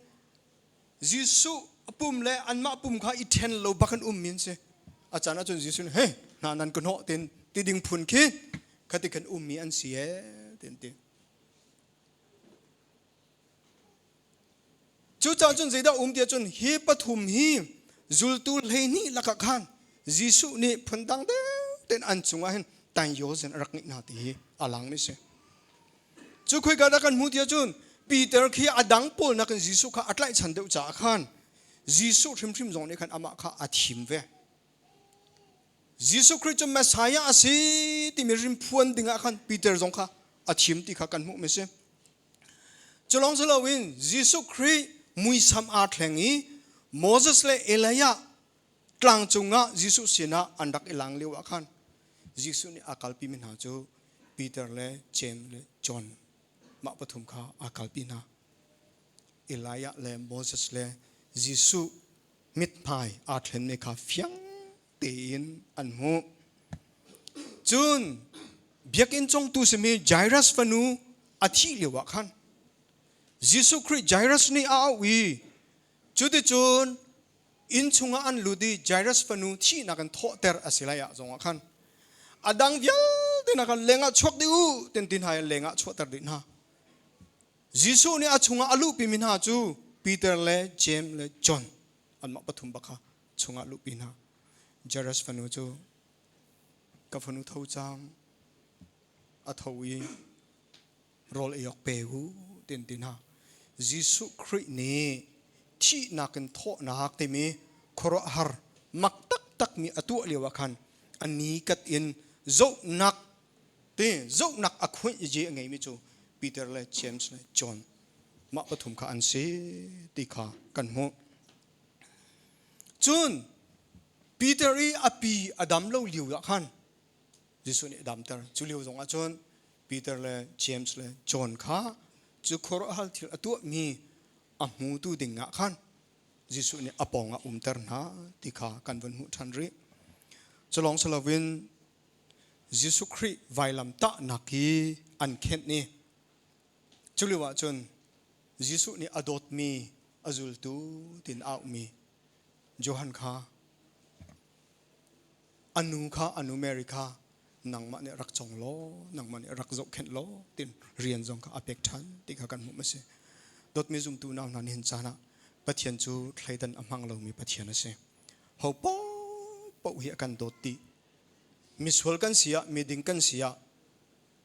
Jesuh pum le anmah pum kha i ṭhen lo bak an ummi an si. A caan ahcun Jesuh nih, hei, hna nan ka hnawh tin ti ding phun khi khati khan ummi an si ee ti an ti. Cucaah cun zeidah um ti ahcun hi pathum hi zultu 12 lakah khan Jesuh nih phundang deuh tein an cungah hin tangyo zin a rak ngeih hna ti hi a langmi si. Cu khoika dah kan hmuh ti ahcun Peter khi a dang pawl nakin Jesuh kha a tlaihchan deuh caah khan Jesuh hrimhrim zong nih khan amah kha a thim ve. Jesuh Khrih cu Messiah a si timi rimphuan dingah khan Peter zong kha a thim ti kha kan hmuh mi si. Cu lawng si loin Jesuh Khrih muisam aa thleng i Moses le Elijah tlang cungah Jesuh sinah an rak i lang lio ah khan Jesuh nih aa kalpimi hna cu Peter le Jeim le John mah pathum kha aa kalpi hna. Elijah le Moses le Jesuh mithmai aa thlenmi kha fiang tein an hmuh. Cun biakinn congtu simi Jairus fanu a thih lio ah khan Jesuh Khrih Jairus nih a auh i cuticun inn chungah an lut i Jairus fanu thihnak in thawhter a si lai ah zongah khan a dang vialte hna khan lengah chuak dih u tin ti hna i lengah chuahter dih hna. Jesuh nih a chungah a luhpimi hna cu Peter le Jeim le John anmah pathum bak kha chungah luhpi hna. Jairus fanu cu ka fanu tho cang a tho i rawl ei awk pe u tin ti hna. Jesuh Khrih nih thihnak in thawhnak timi khuaruahhar mak taktakmi a tuah lio ah khan a ni kat in zohnak ti zohnak a khuanh i a ngeimi cu Peter le James le John mah pathum kha an si ti kha kan hmuh. Cun Peter i a pi a dam lo lio ah khan Jesuh nih a damter. Cu lio zong ah cun Peter le James le John kha cu khuaruahhar thil a tuahmi a hmutu ding ah khan Jesuh nih a pawng ah umter hna ti kha kan vun hmuh ṭhan rih. Cu lawng si loin Jesuh Khrih vailam tahnak hi an khenh i cu lio ah cun Jesuh nih a dawtmi a zultu tin aumi Johan kha. Anu kha anu Mary kha nangmah nih rak cong law nangmah nih rak zohkhenh law tin rian zong kha a pek ṭhan ti kha kan hmuh a si. Dawtmi zumtu nau hna nihin caan ah Pathian cu thleidan a hmang lomi Pathian a si. Ho paohpaoh hi a kan dawt dih. Misual kan si ah, miding kan si ah,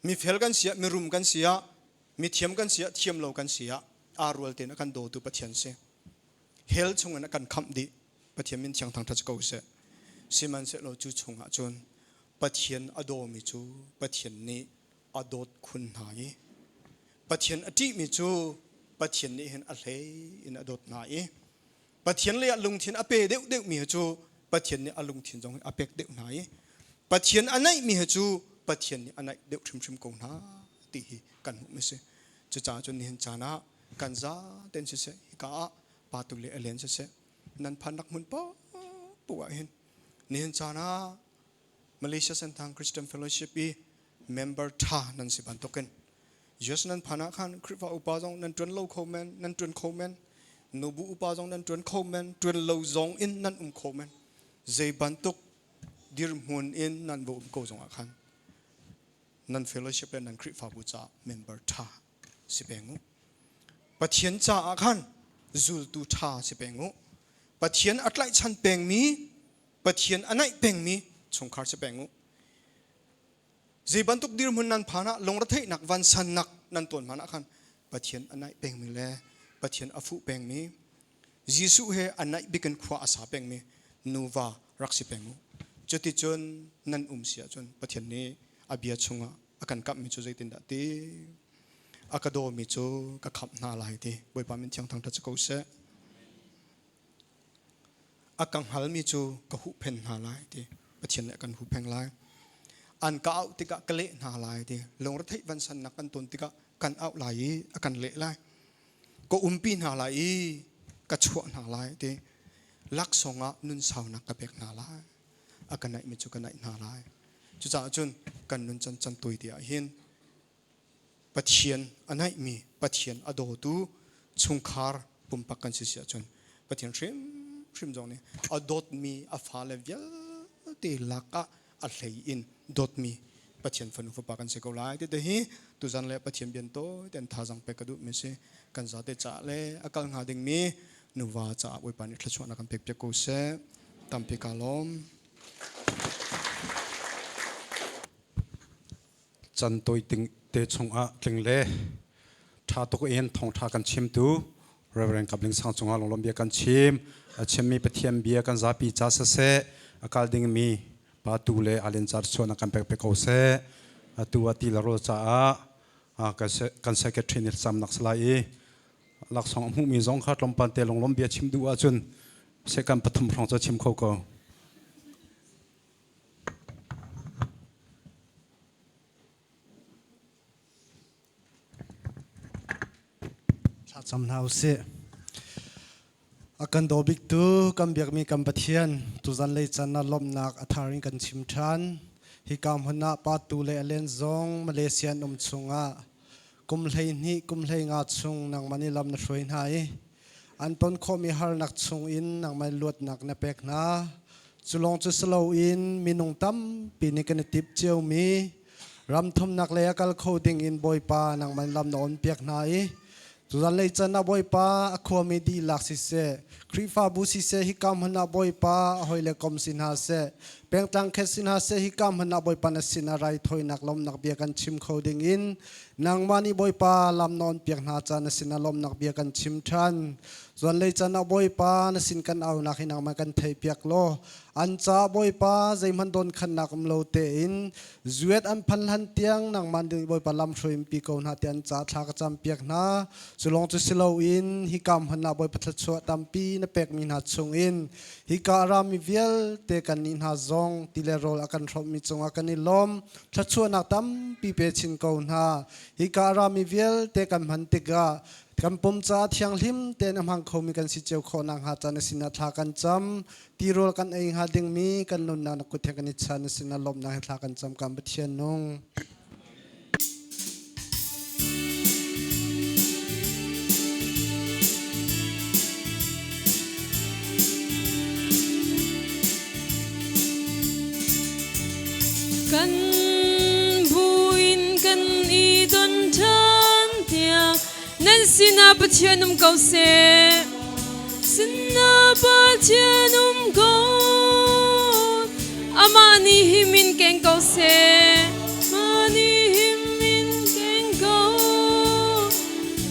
mifel kan si ah, mirum kan si ah, mithiam kan si ah, thiam lo kan si ah, aa rual tein a kan dawtu Pathian si. Hell chungin a kan khamh dih. Pathian min thiang thangṭhat ko seh. Sihmanhsehlaw cu chungah cun Pathian a dawmi cu Pathian nih a dawt khun hna i Pathian a ṭihmi cu Pathian nih hin a hlei in a dawt hna i Pathian lei ah lungthin a pe deuhdeuhmi hi cu Pathian nih a lungthin zong hi a pek deuh hna i Pathian a naihmi hi cu Pathian nih a naih deuh hrimhrim ko hna ti hi kan hmuh a si. Cucaah cun nihin caan ah kan zaten siseh hika ah patu le alen siseh nan phannak hmun paohpaoh ah hin nihin caan ah Malaysia Senthang Christian Fellowship i member tha nan si bantukin US nan phan ah khan Khrihfa upa zong nan ṭuan lo kho men, nan ṭuan kho men, nubu upa zong nan ṭuan kho men, ṭuan lo zong in nan um kho men. Zei bantuk dirhmun in nan va um ko zong ah khan nan fellowship le nan Khrihfabu caah member ṭha si peng u. Pathian caah khan zultu ṭha si peng u. Pathian a tlaihchan pengmi, Pathian a naih pengmi chungkhar si peng u. Zei bantuk dirhmun nan phan ah lungretheihnak vansannak nan tawn hmanh ah khan Pathian a naih pengmi le Pathian a fuh pengmi Jesuh he a naih bik in khua a sa pengmi nuva rak si peng u. Cuticun nan um si ahcun Pathian nih a bia chungah a kan kamhmi cu zeitindah ti a ka dawmi cu ka khamh hna lai ti Bawipa min thiang thangṭhat si ko seh. A ka hngalmi cu ka huhphen hna lai ti Pathian nih a kan huhpheng lai. An ka auh tikah ka leh hna lai ti lungretheih vansannak kan ton tikah kan auh lai i a kan leh lai. Ka umpi hna lai i ka chuah hna lai ti laksawng ah nun saunak ka pek hna lai. A ka naihmi cu ka naih hna lai. Cucaah cun kan nun can can tawi te ah hin Pathian a naihmi, Pathian a dawtu chungkhar pumpak kan si si ahcun Pathian hrimhrim zong nih a dawtmi a fale vialte lakah a hlei in dawtmi Pathian fanu fapa kan si ko lai. Ti hi tuzan le Pathian bian tawi ten thazang pek ka duhmi si. Kan zate caah le a kal hnga dingmi nuva caah Bawipa nih thluachuahnak kan pek piak ko seh. Tampi ka lawm. Can tawi te chungah tling le ṭha tuk in thawngṭha kan chimtu Reverend Kapling Sang cungah lunglawm bia kan chim. A chimmi Pathian bia kan zapi ca siseh, a kal dingmi pa tu le alen car chuan a kan pek pe ko seh. Atu a ti le rawl caah kan secretary nih thlacamnak salai i laksawng a hmuhmi zong kha tlawmpal te lunglawm bia chim duh ahcun second pathum hrawng cu chim kho ko. Thlacam hna usih. A kan daw biktu kan biakmi kan Pathian tuzan lei can ah lawmhnak a thar in kan chim ṭhan. Hika hmun ah patu le alen zong Malaysia an um chungah kum 12 kum 15 chung nangmah nih lam na hruai hna i an ton khawhmi harnak chungin nangmah luatnak na pek hna. Cu lawng cu si loin minung tampi nih kan i tip ciomi ram thumnak lei a kal kho ding in Bawipa nangmah lam na on piak hna i Tuzan lei can ah Bawipa a khuami dihlak siseh, Khrihfabu siseh, hika hmun ah Bawipa a hawile kom si hna seh, pengtlang khet si hna seh, hika hmun ah Bawipa na sin ah raithawinak lawmhnak bia kan chim kho ding in nangmah nih Bawipa lam na on piak hna ca na sin ah lawmhnak bia kan chim ṭhan. Zuan lei can ah Bawipa na sin kan aunak hi nangmah kan theihpiak law an caah Bawipa zeihmanh dawnkhannak um lo tein zuet an phan hlan tiang nangmah nih Bawipa lam hruaimpi ko hna tiah an caah thla ka campiak hna. Cu lawng cu si loin hika hmun ah Bawipa thluachuah tampi na pekmi hna chungin hika a rami vialte kannih hna zong ti le rawl a kan hrawmhmi cungah kan i lawm. Thluachuahnak tampi pe chin ko hna. Hika a rami vialte kan hman tikah kan pum caah thianghlim tein a hmang khomi kan si cio khawh nakhnga ca na sinah thla kan cam. Tirawl kan ei hnga dingmi kan nunnak na kut he kan i chan na sinah lawmhnak he thla kan cam kan Pathian nung. Kan buin kan i don ṭhan tiang nan sinah Pathian um ko seh. Sinah Pathian um ko. Amah nih him in keng ko seh. Amah nih him in keng ko.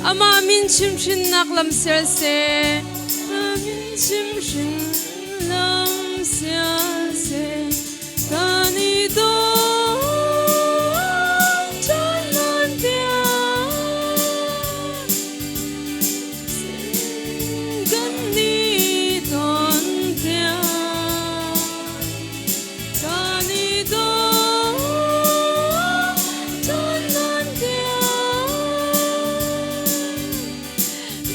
Amah min chimhrinnak lam ser seh. Min chimhrin lam sial seh. Kan i dawt ṭhan lan tiang kan i ton tiang kan i dawt ṭhan lan tiang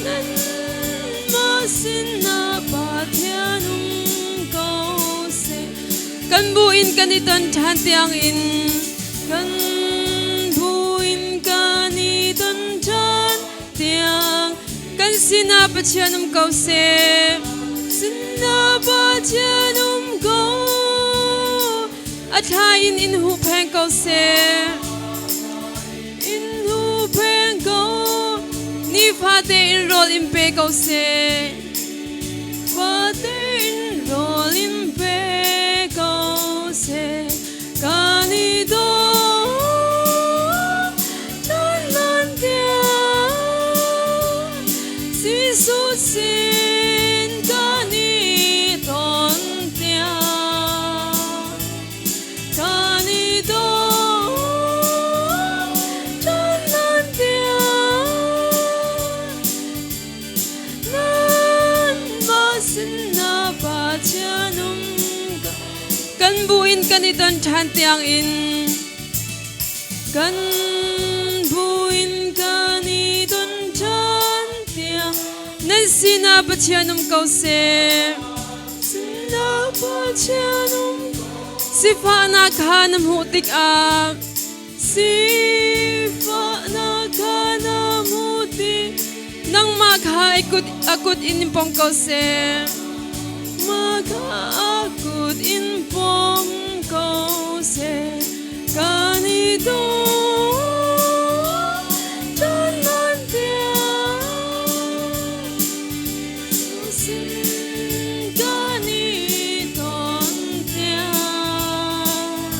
nanmah sinah Pathian um ko seh. Kan bu in kan i ton ṭhan tiangin kan bu in kan i ton ṭhan tiang kan sinah Pathian um ko seh. Sinah Pathian um ko. A thla in in huhpeng ko seh. In huhpeng ko. Nifate in rawl in pe ko seh. Fate in rawl in pe ko seh. Kan i dawt ṭhan lan tiang Jesuh sin kan i ton tiang kan i dawt ṭhan lan tiang nanmah sinah Pathian um ka kan bu in kan i ton ṭhan tiangin kan bu in kan i ton ṭhan tiang nan sinah Pathian um ko seh. Sinah Pathian um sifahnak kha na hmuh tikah sifahnak kha na hmuh tik nangmah kha a kut in pom ko seh. Mah kha a kut in pom ko seh. Kan i dawt ṭhan lan tiang sin kan i ton tiang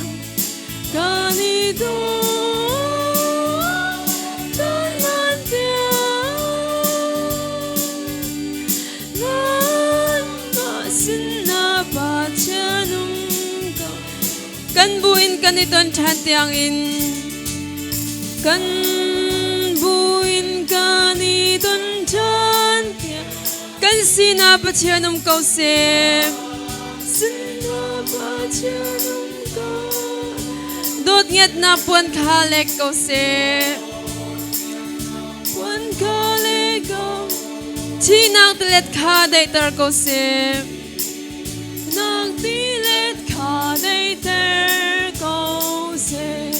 kan i dawt ṭhan lan tiang nanmah sinah Pathian um ko. Kan bu in kan i ton ṭhan tiangin kan bu in kan i ton ṭhan tiang kan sinah Pathian um ko seh. Sinah Pathian um ko. Dawt ngiatnak puan kha lek ko seh. Puan kha lek ko. Thihnak tilet kha daihter ko seh. Nak tilet kha daihter ko seh.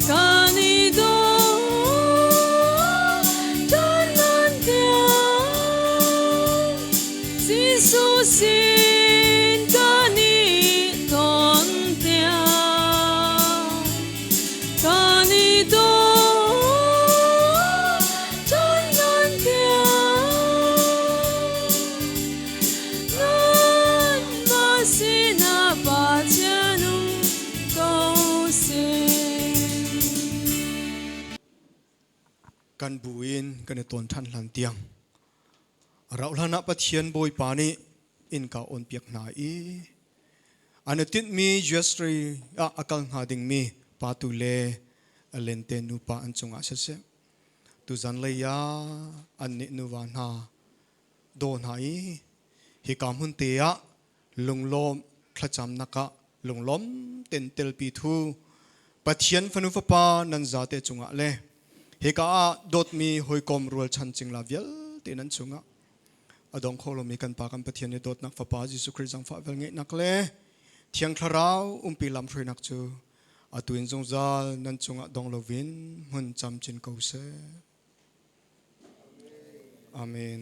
Kan i dawt ṭhan lan tiang Jesuh sin kan i ton tiang kan i dawt ṭhan lan tiang nanmah sinah Pathian um ko seh. Kan bu in kan i tawn ṭhan hlan tiang rauhhlan ah Pathian Bawipa nih innka on piak hna i an i tinhmi US ah a kal hnga dingmi patu le a lente nupa an cungah siseh tuzan lei ah annih nuva hna daw hna i hika hmun te ah lunglawm thlacamnak ah lunglawm ten telpi thu Pathian fanu fapa nan zate cungah le hika ah dawtmi hawikom rualchan cingla vialte nan cungah a dong kho lomi kan Pa kan Pathian i dawtnak Fapa Jesuh Khrih zangfah velngeihnak le Thiang Thlarau umpi lamhruainak cu atu in zungzal nan cungah dong loin hmun camcin ko seh. Amen.